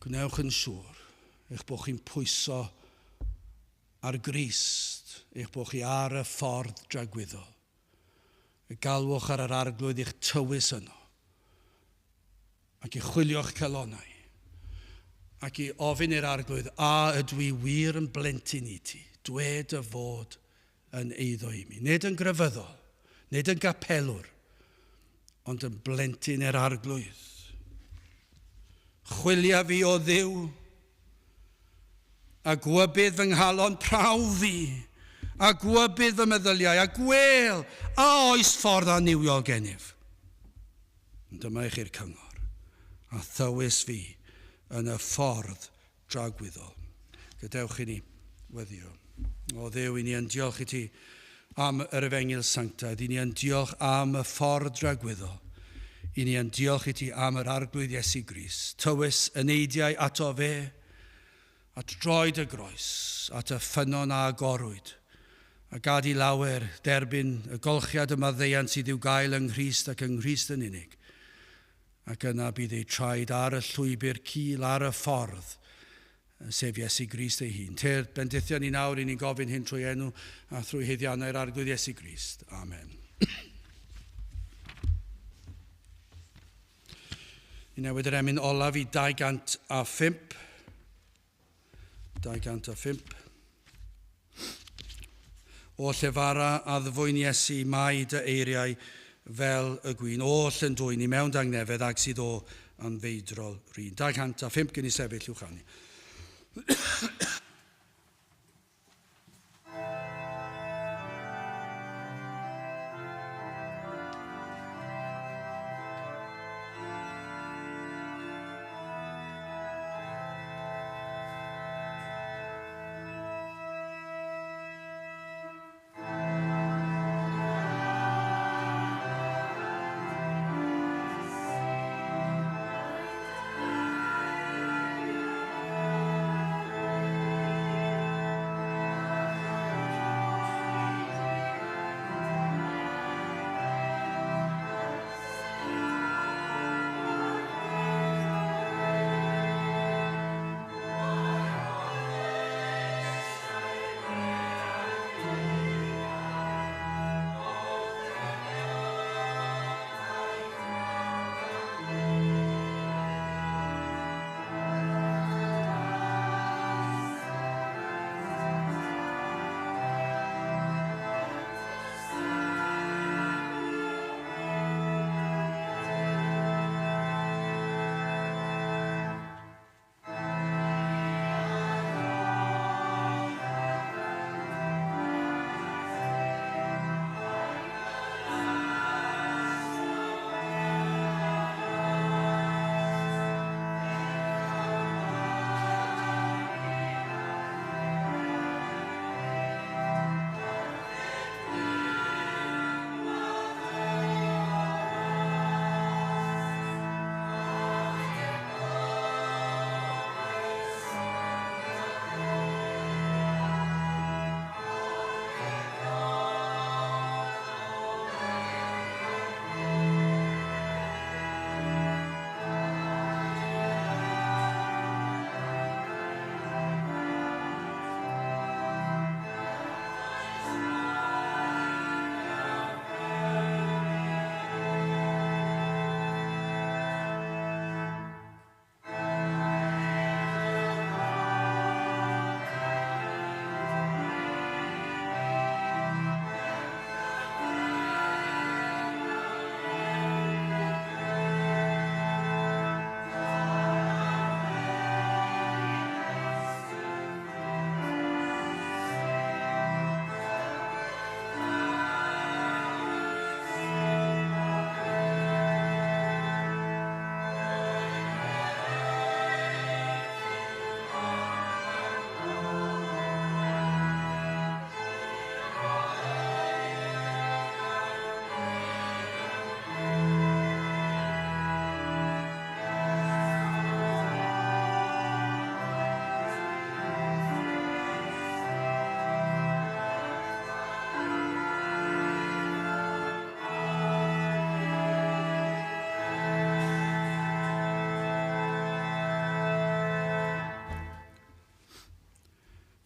Gwnewch yn siŵr eich bod chi'n pwyso ar Grist, eich bod chi ar y ffordd dragwyddol. Y galwch ar yr Arglwydd i'ch tywys yno, ac i chwilio'ch calonnau, ac i ofyn i'r Arglwydd, A ydw i wir yn blentyn i ti? Dwed dy fod yn eiddo i mi. Nid yn grefyddol, nid yn gapelwr, ond yn blentyn i'r Arglwydd. Chwilia fi o Dduw, a gwybydd fy nghalon prawf fi, a gwybydd fy meddyliau, a gwêl a oes ffordd annuwiol gennyf. Ond dyma i chi'r cyngor, a thywys fi yn y ffordd dragwyddol. Gadewch i ni weddio. O Dduw, i ni yn diolch i ti am yr efengyl sanctaidd. I ni yn diolch am y ffordd dragwyddol. I ni yn diolch i ti am yr arglwydd Iesu Grist. Tywys y neidiau ato fe, at droed y groes, at y ffynnon a agorwyd, a gad i lawer derbyn y golchiad y maddeuant sydd i'w gael yng Nghrist ac yng Nghrist yn unig. Ac yna bydd eu traed ar y llwybr cul ar y ffordd, sef Iesu Grist ei hun. Tyrd, bendithio ni nawr, i ni'n gofyn hyn trwy enw a thrwy haeddiannau'r Arglwydd Iesu Grist. Amen. Ni newid yr emyn olaf i 205. 205. O llefara addfwyn Iesu, mae dy eiriau fel y gwin, oll yn dwyn i mewn dangnefedd ag sydd o anfeidrol rin. 205 gen i sefyll i'w chanu.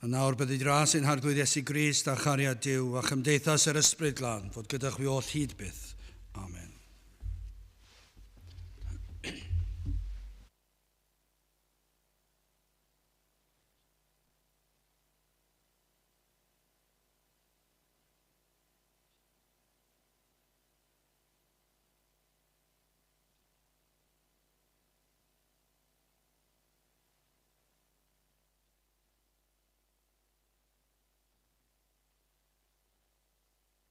A nawr bydded ras ein Harglwydd Iesu Grist a chariad Duw a chymdeithas yr Ysbryd Glân fod gyda chwi oll hyd byth. Amen.